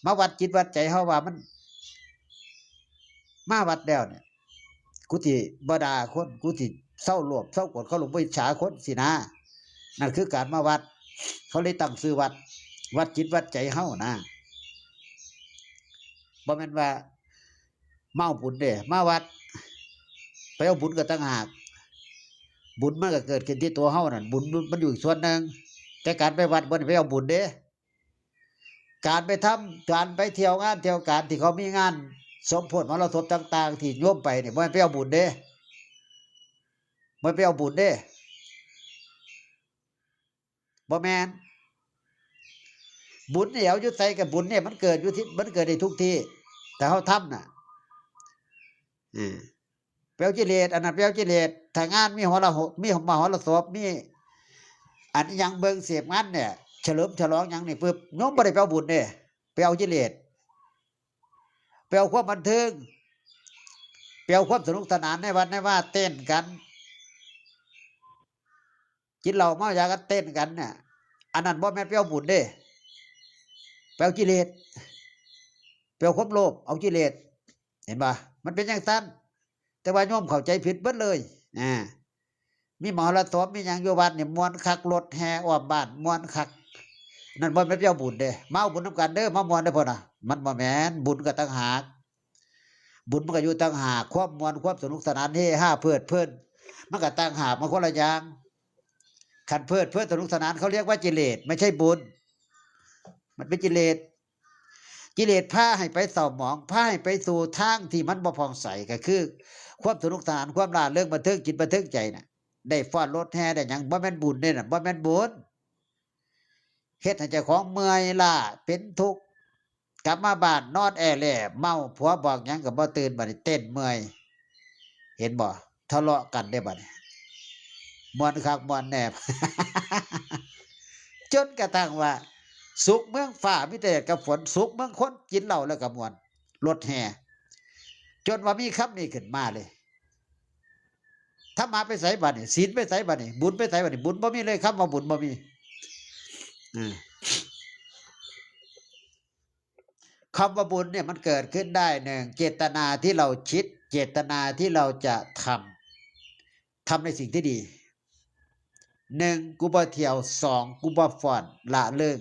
มาวัดจิตวัดใจเฮาว่ามัน มาวัดแล้วเนี่ย กูสิบ่ด่าคน กูสิเซาโลภเซาโกรธ เซาหลง บ่อิจฉาคนสินะ นั่นคือการมาวัด เขาเลยตั้งชื่อวัด วัดจิตวัดใจเฮานะ บ่แม่นว่ามาเอาบุญเด้ มาวัด ไปเอาบุญก็ต่างหาก บุญมันก็เกิดขึ้นที่ตัวเฮานั่น บุญมันอยู่อีกส่วนหนึ่ง แต่การไปวัดบ่ได้ไปเอาบุญเด้ การไปทำ การไปเที่ยวงานเที่ยวการที่เขามีงานสมโภชมหรสพต่างๆ ที่โยมไปเนี่ย บ่แม่นไปเอาบุญเด้ บ่แม่นไปเอาบุญเด้ บ่แม่น บุญเนี่ยเอาอยู่ไสกับบุญเนี่ย มันเกิดอยู่ที่ มันเกิดในทุกที่ แต่เฮาทำน่ะ อืม ไปเอากิเลส อันนั้นไปเอากิเลส ถ้างานมีหรห- มีมหรสพ มีอันอิหยังเบิ่งเสพงานเนี่ย เฉลิมฉลองหยังนี่ปุ๊บ โยมบ่ได้ไปเอาบุญเด้ ไปเอากิเลส ไปเอาความบันเทิง ไปเอาความสนุกสนานในวัดในวาเต้นกัน กินเหล้าเมายากันเต้นกันเนี่ย อันนั้นบ่แม่นไปเอาบุญเด้ ไปเอากิเลส ไปเอาความโลภ เอากิเลส เห็นปะ มันเป็นจั่งซั้น แต่ว่าโยมเข้าใจผิดเบิดเลย อ่า มีมหรสพ มีหยังอยู่วัดนี่ ม่วนคัก รถแห่อ้อมบ้าน ม่วนคัก นั่นบ่แม่นไปเอาบุญเด้ มาเอาบุญนำกันเด้อ มาม่วนเด้อพ่อนะ มันบ่แม่น บุญก็ต่างหาก บุญมันก็อยู่ต่างหาก ความม่วน ความสนุกสนาน เฮฮาเพลิดเพลิน มันก็ต่างหาก มันคนละอย่าง คันเพลิดเพลินสนุกสนาน เขาเรียกว่ากิเลส ไม่ใช่บุญ มันเป็นกิเลส กิเลสพาให้ไปเศร้าหมอง พาให้ไปสู่ทางที่มันบ่ผ่องใส ก็คือ ความสนุกสนาน ความร่าเริง บันเทิงจิตบันเทิงใจน่ะ ได้ฟ้อนรถแห่ได้หยัง บ่แม่นบุญเด้น่ะ บ่แม่นบุญ เฮ็ดให้เจ้าของเมื่อยล้า เป็นทุกข์ กลับมาบ้านนอนแอ่แล่ เมา ผัวบอกหยังก็บ่ตื่น บัดนี้เต้นเมื่อย เห็นบ่ ทะเลาะกันเด้บัดนี้ ม่วนคักม่วนแน่ จนกระทั่งว่า สุขเมืองฟ้ามีแต่แดดกับฝน สุขเมืองคนกินเหล้าแล้วก็ม่วน รถแห่ จนว่ามีคำนี้ขึ้นมาเลย ธรรมะไปไสบัดนี้ ศีลไปไสบัดนี้ บุญไปไสบัดนี้ บุญบ่มีเลย คำว่าบุญบ่มี อืม คำว่าบุญเนี่ยมันเกิดขึ้นได้ หนึ่ง เจตนาที่เราคิด เจตนาที่เราจะทำ ทำในสิ่งที่ดี หนึ่ง กูบ่เที่ยว สอง กูบ่ฟ้อน ละเลิง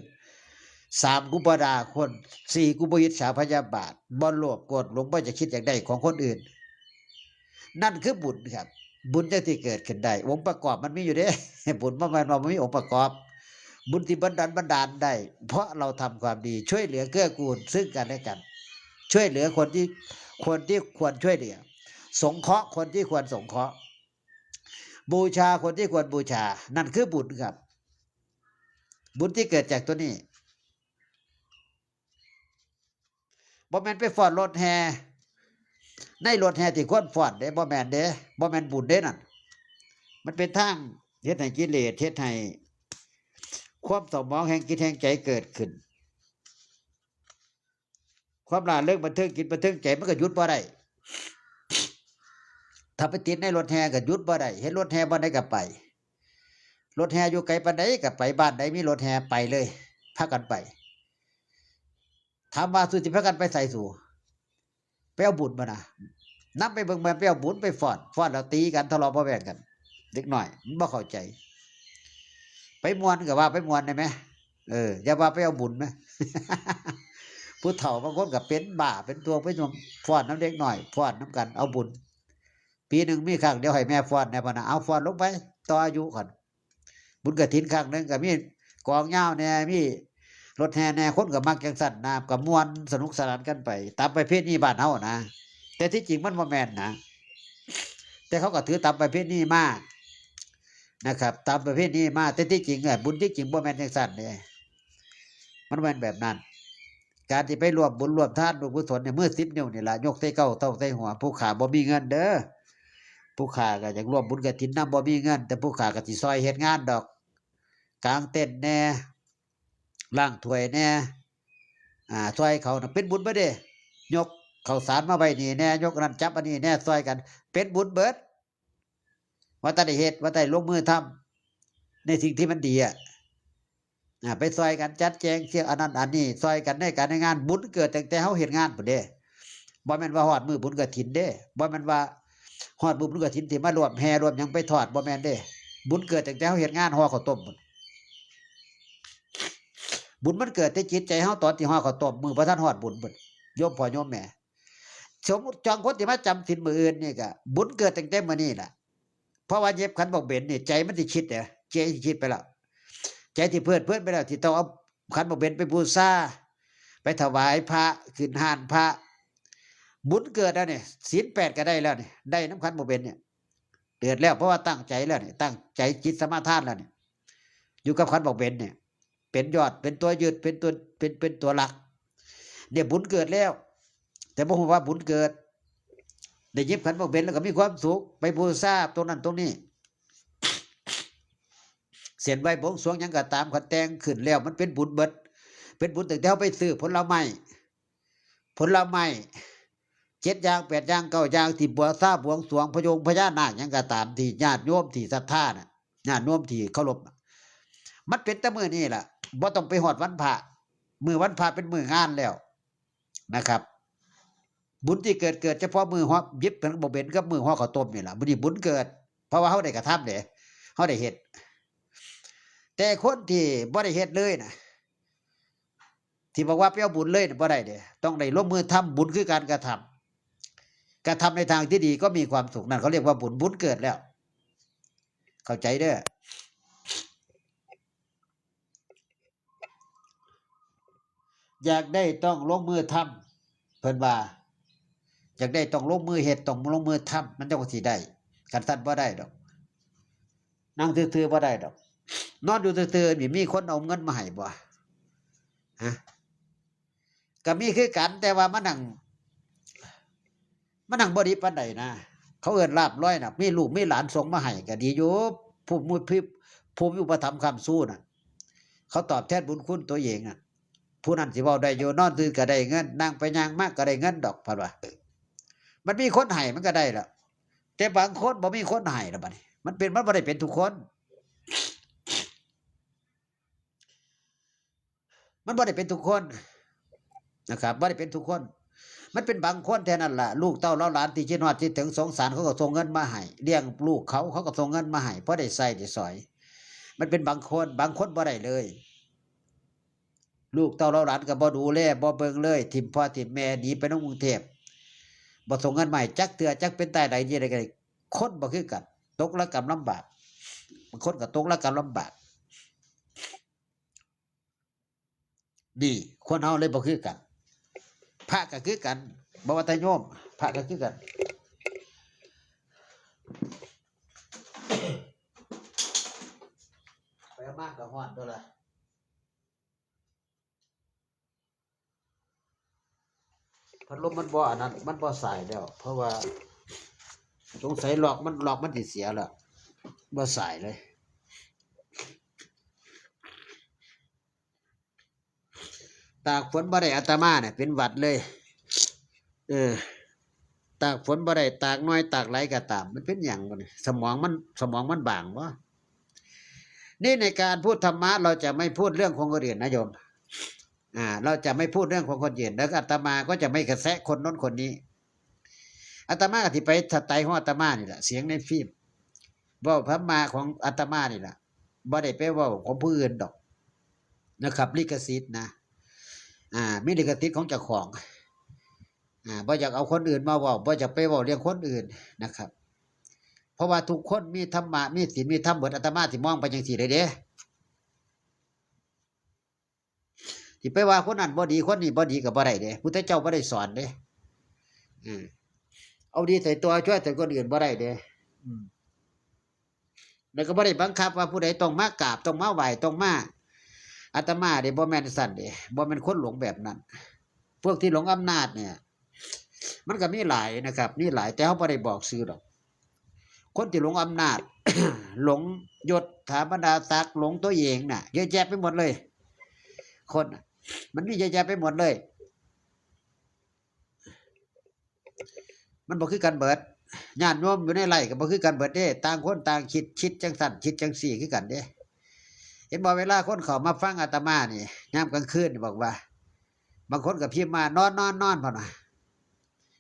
สาม กูบ่ด่าคน สี่ กูบ่อิจฉาพยาบาท บ่โลภโกรธหลง บ่จะคิดอยากได้ของคนอื่น นั่นคือบุญครับ บุญจั่งสิเกิดขึ้นได้ องค์ประกอบมันมีอยู่เด้ บุญบ่แม่นว่าบ่มีองค์ประกอบ บุญที่บันดาลบันดาลได้ เพราะเราทำความดี ช่วยเหลือเกื้อกูลซึ่งกันและกัน ช่วยเหลือคนที่ คนที่ควรช่วยเหลือ สงเคราะห์คนที่ควรสงเคราะห์ บูชาคนที่ควรบูชา นั่นคือบุญครับ บุญที่เกิดจากตัวนี้ บ่แม่นไปฟ้อนรถแห่ ในรถแห่ที่ควรฟ้อนเด้ บ่แม่นเด้ บ่แม่นบุญเด้นั่น มันเป็นทางเฮ็ดให้กิเลส เฮ็ดให้ความเศร้าหมองแห่งจิตแห่งใจเกิดขึ้น ความร่าเริงบันเทิงจิตบันเทิงใจ มันก็หยุดบ่ได้ ถ้าไปติดในรถแห่ก็หยุดบ่ได้ เห็นรถแห่บ่อนใดก็ไป รถแห่อยู่ไกลปานใดก็ไป บ้านใดมีรถแห่ไปเลย พากันไป ถามว่าสูสิพากันไปไสสู ไปเอาบุญบ่นะ นำไปเบิ่งแม่นไปเอาบุญไปฟ้อน ฟ้อนแล้วตีกันทะเลาะเบาะแว้งกัน เด็กน้อยมันบ่เข้าใจ ไปม่วนก็ว่าไปม่วนได้ไหม เออ อย่าว่าไปเอาบุญนะ ผู้เฒ่าบางคนก็เป็นบ้าเป็นตัวไปฟ้อนนำเด็กน้อย ฟ้อนนำกัน เอาบุญ ปีหนึ่งมีครั้งเดียวให้แม่ฟ้อนแหน่พะนะ เอาฟ้อนลงไป ต่ออายุก่อน บุญกฐินครั้งหนึ่งก็มีกลองยาวแหน่ มีรถแห่แหน่ คนก็มักจั่งซั้นนะ ก็ม่วนสนุกสนานกันไป ตามประเพณีบ้านเฮานะ แต่ที่จริงมันบ่แม่นนะ แต่เขาก็ถือตามประเพณีมานะครับ ตามประเพณีมา แต่ที่จริงอะ บุญที่จริงบ่แม่นจั่งซั้นเด้ มันบ่แม่นแบบนั้น การที่ไปร่วมบุญร่วมทานร่วมกุศลเนี่ย มือสิบนิ้วนี่ล่ะ ยกใส่เก้าเต้าใส่หัว ผู้ข้าบ่มีเงินเด้อ ผู้ข้าก็อยากร่วมบุญกฐินนำ บ่มีเงิน แต่ผู้ข้าก็สิซ่อยเฮ็ดงานดอก กางเต็นท์แหน่ ล้างถ้วยแหน่ อ่า ซอยเขาน่ะเป็นบุญเบิดเด้ ยกข้าวสารมาไว้นี่แหน่ ยกอันนั้นจับอันนี้แหน่ ซอยกัน เป็นบุญเบิด ว่าแต่ได้เฮ็ด ว่าแต่ลงมือทำในสิ่งที่มันดีอะ อ่า ไปซอยกันจัดแจงเสียอันนั้นอันนี้ ซอยกันในการในงาน บุญเกิดตั้งแต่เฮาเฮ็ดงานพุ้นเด้ บ่แม่นว่าฮอดมื้อบุญกฐินเด้ บ่แม่นว่าฮอดมื้อบุญกฐินสิมารวมแห่รวมหยังไปทอด บ่แม่นเด้ บุญเกิดตั้งแต่เฮาเฮ็ดงานห่อข้าวต้มพุ้น บุญมันเกิดแต่จิตใจเฮาตอนที่ห่อข้าวต้ม มื้อบ่ทันฮอดบุญพุ้น โยมพ่อโยมแม่ สมมุติจองคนที่มาจำศีลมื้ออื่นนี่ก็บุญเกิดตั้งแต่มื้อนี้ล่ะ เพราะว่าเย็บขันบักเบญนี่ใจมันสิคิดเด้ ใจสิคิดไปแล้ว ใจสิเพลิดเพลินไปแล้ว ที่ต้องเอาขันบักเบญไปบูชา ไปถวายพระ ขึ้นฮ้านพระ บุญเกิดแล้วนี่ ศีลแปดก็ได้แล้วนี่ ได้นำขันบักเบญเนี่ย เกิดแล้ว เพราะว่าตั้งใจแล้วนี่ ตั้งใจจิตสมาทานแล้วนี่ อยู่กับขันบักเบญเนี่ย เป็นยอด เป็นตัวยึด เป็นตัว เป็น เป็นตัวหลัก เนี่ยบุญเกิดแล้ว แต่บ่ฮู้ว่าบุญเกิด ได้หยิบขันบักเบญแล้วก็มีความสุข ไปบูชาตรงนั้นตรงนี้ เส้นไหว้บวงสรวงหยังก็ตาม คันแต่งขึ้นแล้วมันเป็นบุญเบิด เป็นบุญตั้งแต่เฮาไปซื้อผลไม้ ผลไม้ เจ็ดอย่าง แปดอย่าง เก้าอย่าง ที่บูชาบวงสรวงพระยงพญานาคหยังก็ตาม ที่ญาติโยมที่ศรัทธาน่ะ ญาติโยมที่เคารพน่ะ มันเป็นแต่มื้อนี้ล่ะ บ่ต้องไปฮอดวันพระ มื้อวันพระเป็นมื้องานแล้วนะครับ บุญที่เกิด เกิดเฉพาะมื้อฮอด หยิบขันบักเบญกับมื้อห่อข้าวต้มนี่ล่ะ มื้อนี้บุญเกิด เพราะว่าเฮาได้กระทำเด้ เฮาได้เฮ็ด แต่คนที่บ่ได้เฮ็ดเลยน่ะ ที่บอกว่าไปเอาบุญเลยน่ะบ่ได้เด้ ต้องได้ลงมือทำ บุญคือการกระทำ กระทำในทางที่ดีก็มีความสุข นั่นเขาเรียกว่าบุญ บุญเกิดแล้ว เข้าใจเด้อ อยากได้ต้องลงมือทำ เพิ่นว่า อยากได้ต้องลงมือเฮ็ด ต้องลงมือทำ มันจั่งสิได้ คันซั่นบ่ได้ดอก นั่งซื่อๆบ่ได้ดอก นอนอยู่ซื่อๆนี่มีคนเอาเงินมาให้บ่ ฮะ ก็มีคือกัน แต่ว่ามันนั่ง มันนั่งบ่ดีปานใดนะ เขาเอิ้นลาภลอยน่ะ มีลูกมีหลานส่งมาให้ก็ดีอยู่ ผู้มี ผู้มีอุปถัมภ์ค้ำชูน่ะ เขาตอบแทนบุญคุณตัวเองน่ะ ผู้นั้นสิเว้าได้อยู่ นอนซื่อก็ได้เงิน นั่งไปย่างมาก็ได้เงินดอก เพิ่นว่า มันมีคนให้มันก็ได้ล่ะ แต่บางคนบ่มีคนให้ล่ะบัดนี้ มันเป็น มันบ่ได้เป็นทุกคน มันบ่ได้เป็นทุกคนนะครับ บ่ได้เป็นทุกคน มันเป็นบางคนแท่นั้นล่ะ ลูกเต้าเหล่าหลานที่คิดฮอดคิดถึงสงสาร เขาก็ส่งเงินมาให้ เลี้ยงลูกเขา เขาก็ส่งเงินมาให้ พอได้ใช้ได้สอย มันเป็นบางคน บางคนบ่ได้เลย ลูกเต้าเหล่าหลานก็บ่ดูแล บ่เบิ่งเลย ถิ่มพ่อถิ่มแม่ หนีไปนำกรุงเทพฯ บ่ส่งเงินมาให้จักเทื่อ จักเป็นตายใด จั่งใดก็ได้ คนบ่คือกัน ตกระกำลำบาก บางคนก็ตกระกำลำบาก นี่ คนเฮาเลยบ่คือกัน พระก็คือกัน บ่ว่าแต่โยม พระก็คือกัน ไปเอามาก็ฮ้อนตัวละ พัดลมมันบ่อันนั้น มันบ่ส่ายแล้ว เพราะว่า สงสัยล็อกมัน ล็อกมันสิเสียแล้ว บ่ส่ายเลย ตากฝนบ่ได้ อาตมาเนี่ยเป็นหวัดเลย เออ ตากฝนบ่ได้ ตากน้อยตากหลายก็ตาม มันเป็นหยังวะเนี่ย สมองมัน สมองมันบางบ่ นี่ในการพูดธรรมะ เราจะไม่พูดเรื่องของคนอื่นนะโยม อ่า เราจะไม่พูดเรื่องของคนอื่น แล้วอาตมาก็จะไม่กระแสะคนโน้นคนนี้ อาตมาก็สิไปสไตล์ของอาตมานี่แหละ เสียงในฟิล์ม เว้าธรรมะของอาตมานี่แหละ บ่ได้ไปเว้าของผู้อื่นดอกนะครับ ลิขสิทธิ์นะ อ่า มีลิขสิทธิ์ของเจ้าของ อ่า บ่อยากเอาคนอื่นมาเว้า บ่อยากไปเว้าเรื่องคนอื่นนะครับ เพราะว่าทุกคนมีธรรมะ มีศีล มีธรรมเบิด อาตมาสิมองไปจั่งซี้เลยเด้ สิไปว่าคนนั้นบ่ดี คนนี้บ่ดีก็บ่ได้เด้ พุทธเจ้าบ่ได้สอนเด้ อืม เอาดีใส่ตัว ชั่วใส่คนอื่นบ่ได้เด้ อืม แล้วก็บ่ได้บังคับว่าผู้ใดต้องมากราบ ต้องมาไหว้ ต้องมา อาตมาเด้ บ่แม่นซั่นเด้ บ่แม่นคนหลงแบบนั้น พวกที่หลงอำนาจเนี่ย มันก็มีหลายนะครับ มีหลาย แต่เฮาบ่ได้บอกชื่อดอก คนที่หลงอำนาจ หลงยศถาบรรดาศักดิ์ หลงตัวเองน่ะ เยอะแยะไปหมดเลย คนน่ะ มันมีเยอะแยะไปหมดเลย มันบ่คือกันเบิด ญาติโยมอยู่ในไร่ก็บ่คือกันเบิดเด้ ต่างคนต่างคิด คิดจังซั่น คิดจังซี่คือกันเด้ เห็นบ่ เวลาคนเข้ามาฟังอาตมานี่ ยามกลางคืนนี่บอกว่า บางคนก็พิมพ์มา "นอน นอน นอน" พ่นน่ะ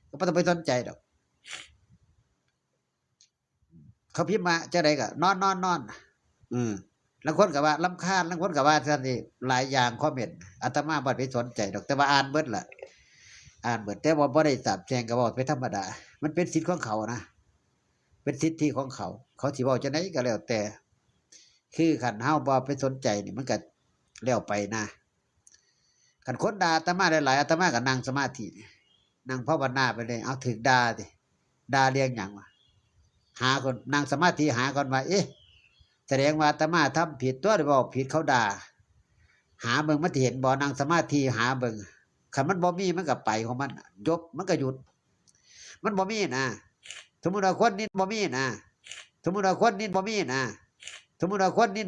ก็บ่ต้องไปสนใจดอก เขาพิมพ์มาจั่งใดก็ "นอน นอน นอน" อืม ลางคนก็ว่ารำคาญ ลางคนก็ว่าซั่นนี่ หลายอย่างคอมเมนต์ อาตมาบ่ไปสนใจดอก แต่ว่าอ่านเบิดล่ะ อ่านเบิด แต่ว่าบ่ได้สาปแช่ง ก็เว้าไปธรรมดา มันเป็นสิทธิ์ของเขานะ เป็นสิทธิของเขา เขาสิเว้าจั่งใดก็แล้วแต่ คือคันเฮาบ่ไปสนใจนี่ มันก็แล้วไปนะ คันคนด่าอาตมาหลายๆ อาตมาก็นั่งสมาธิ นั่งภาวนาไปเลย เอา ถูกด่าติ ด่าเรื่องหยังวะ หาก่อน นั่งสมาธิหาก่อนว่า เอ๊ะ แสดงว่าอาตมาทำผิดตั๊ว ได้เว้าผิด เขาด่า หาเบิ่งมันสิเห็นบ่ นั่งสมาธิหาเบิ่ง คันมันบ่มีมันก็ไปของมัน จบ มันก็หยุด มันบ่มีนะ สมมุติว่าคนนี้บ่มีนะ สมมุติว่าคนนี้บ่มีนะ สมมุติว่าคนนี้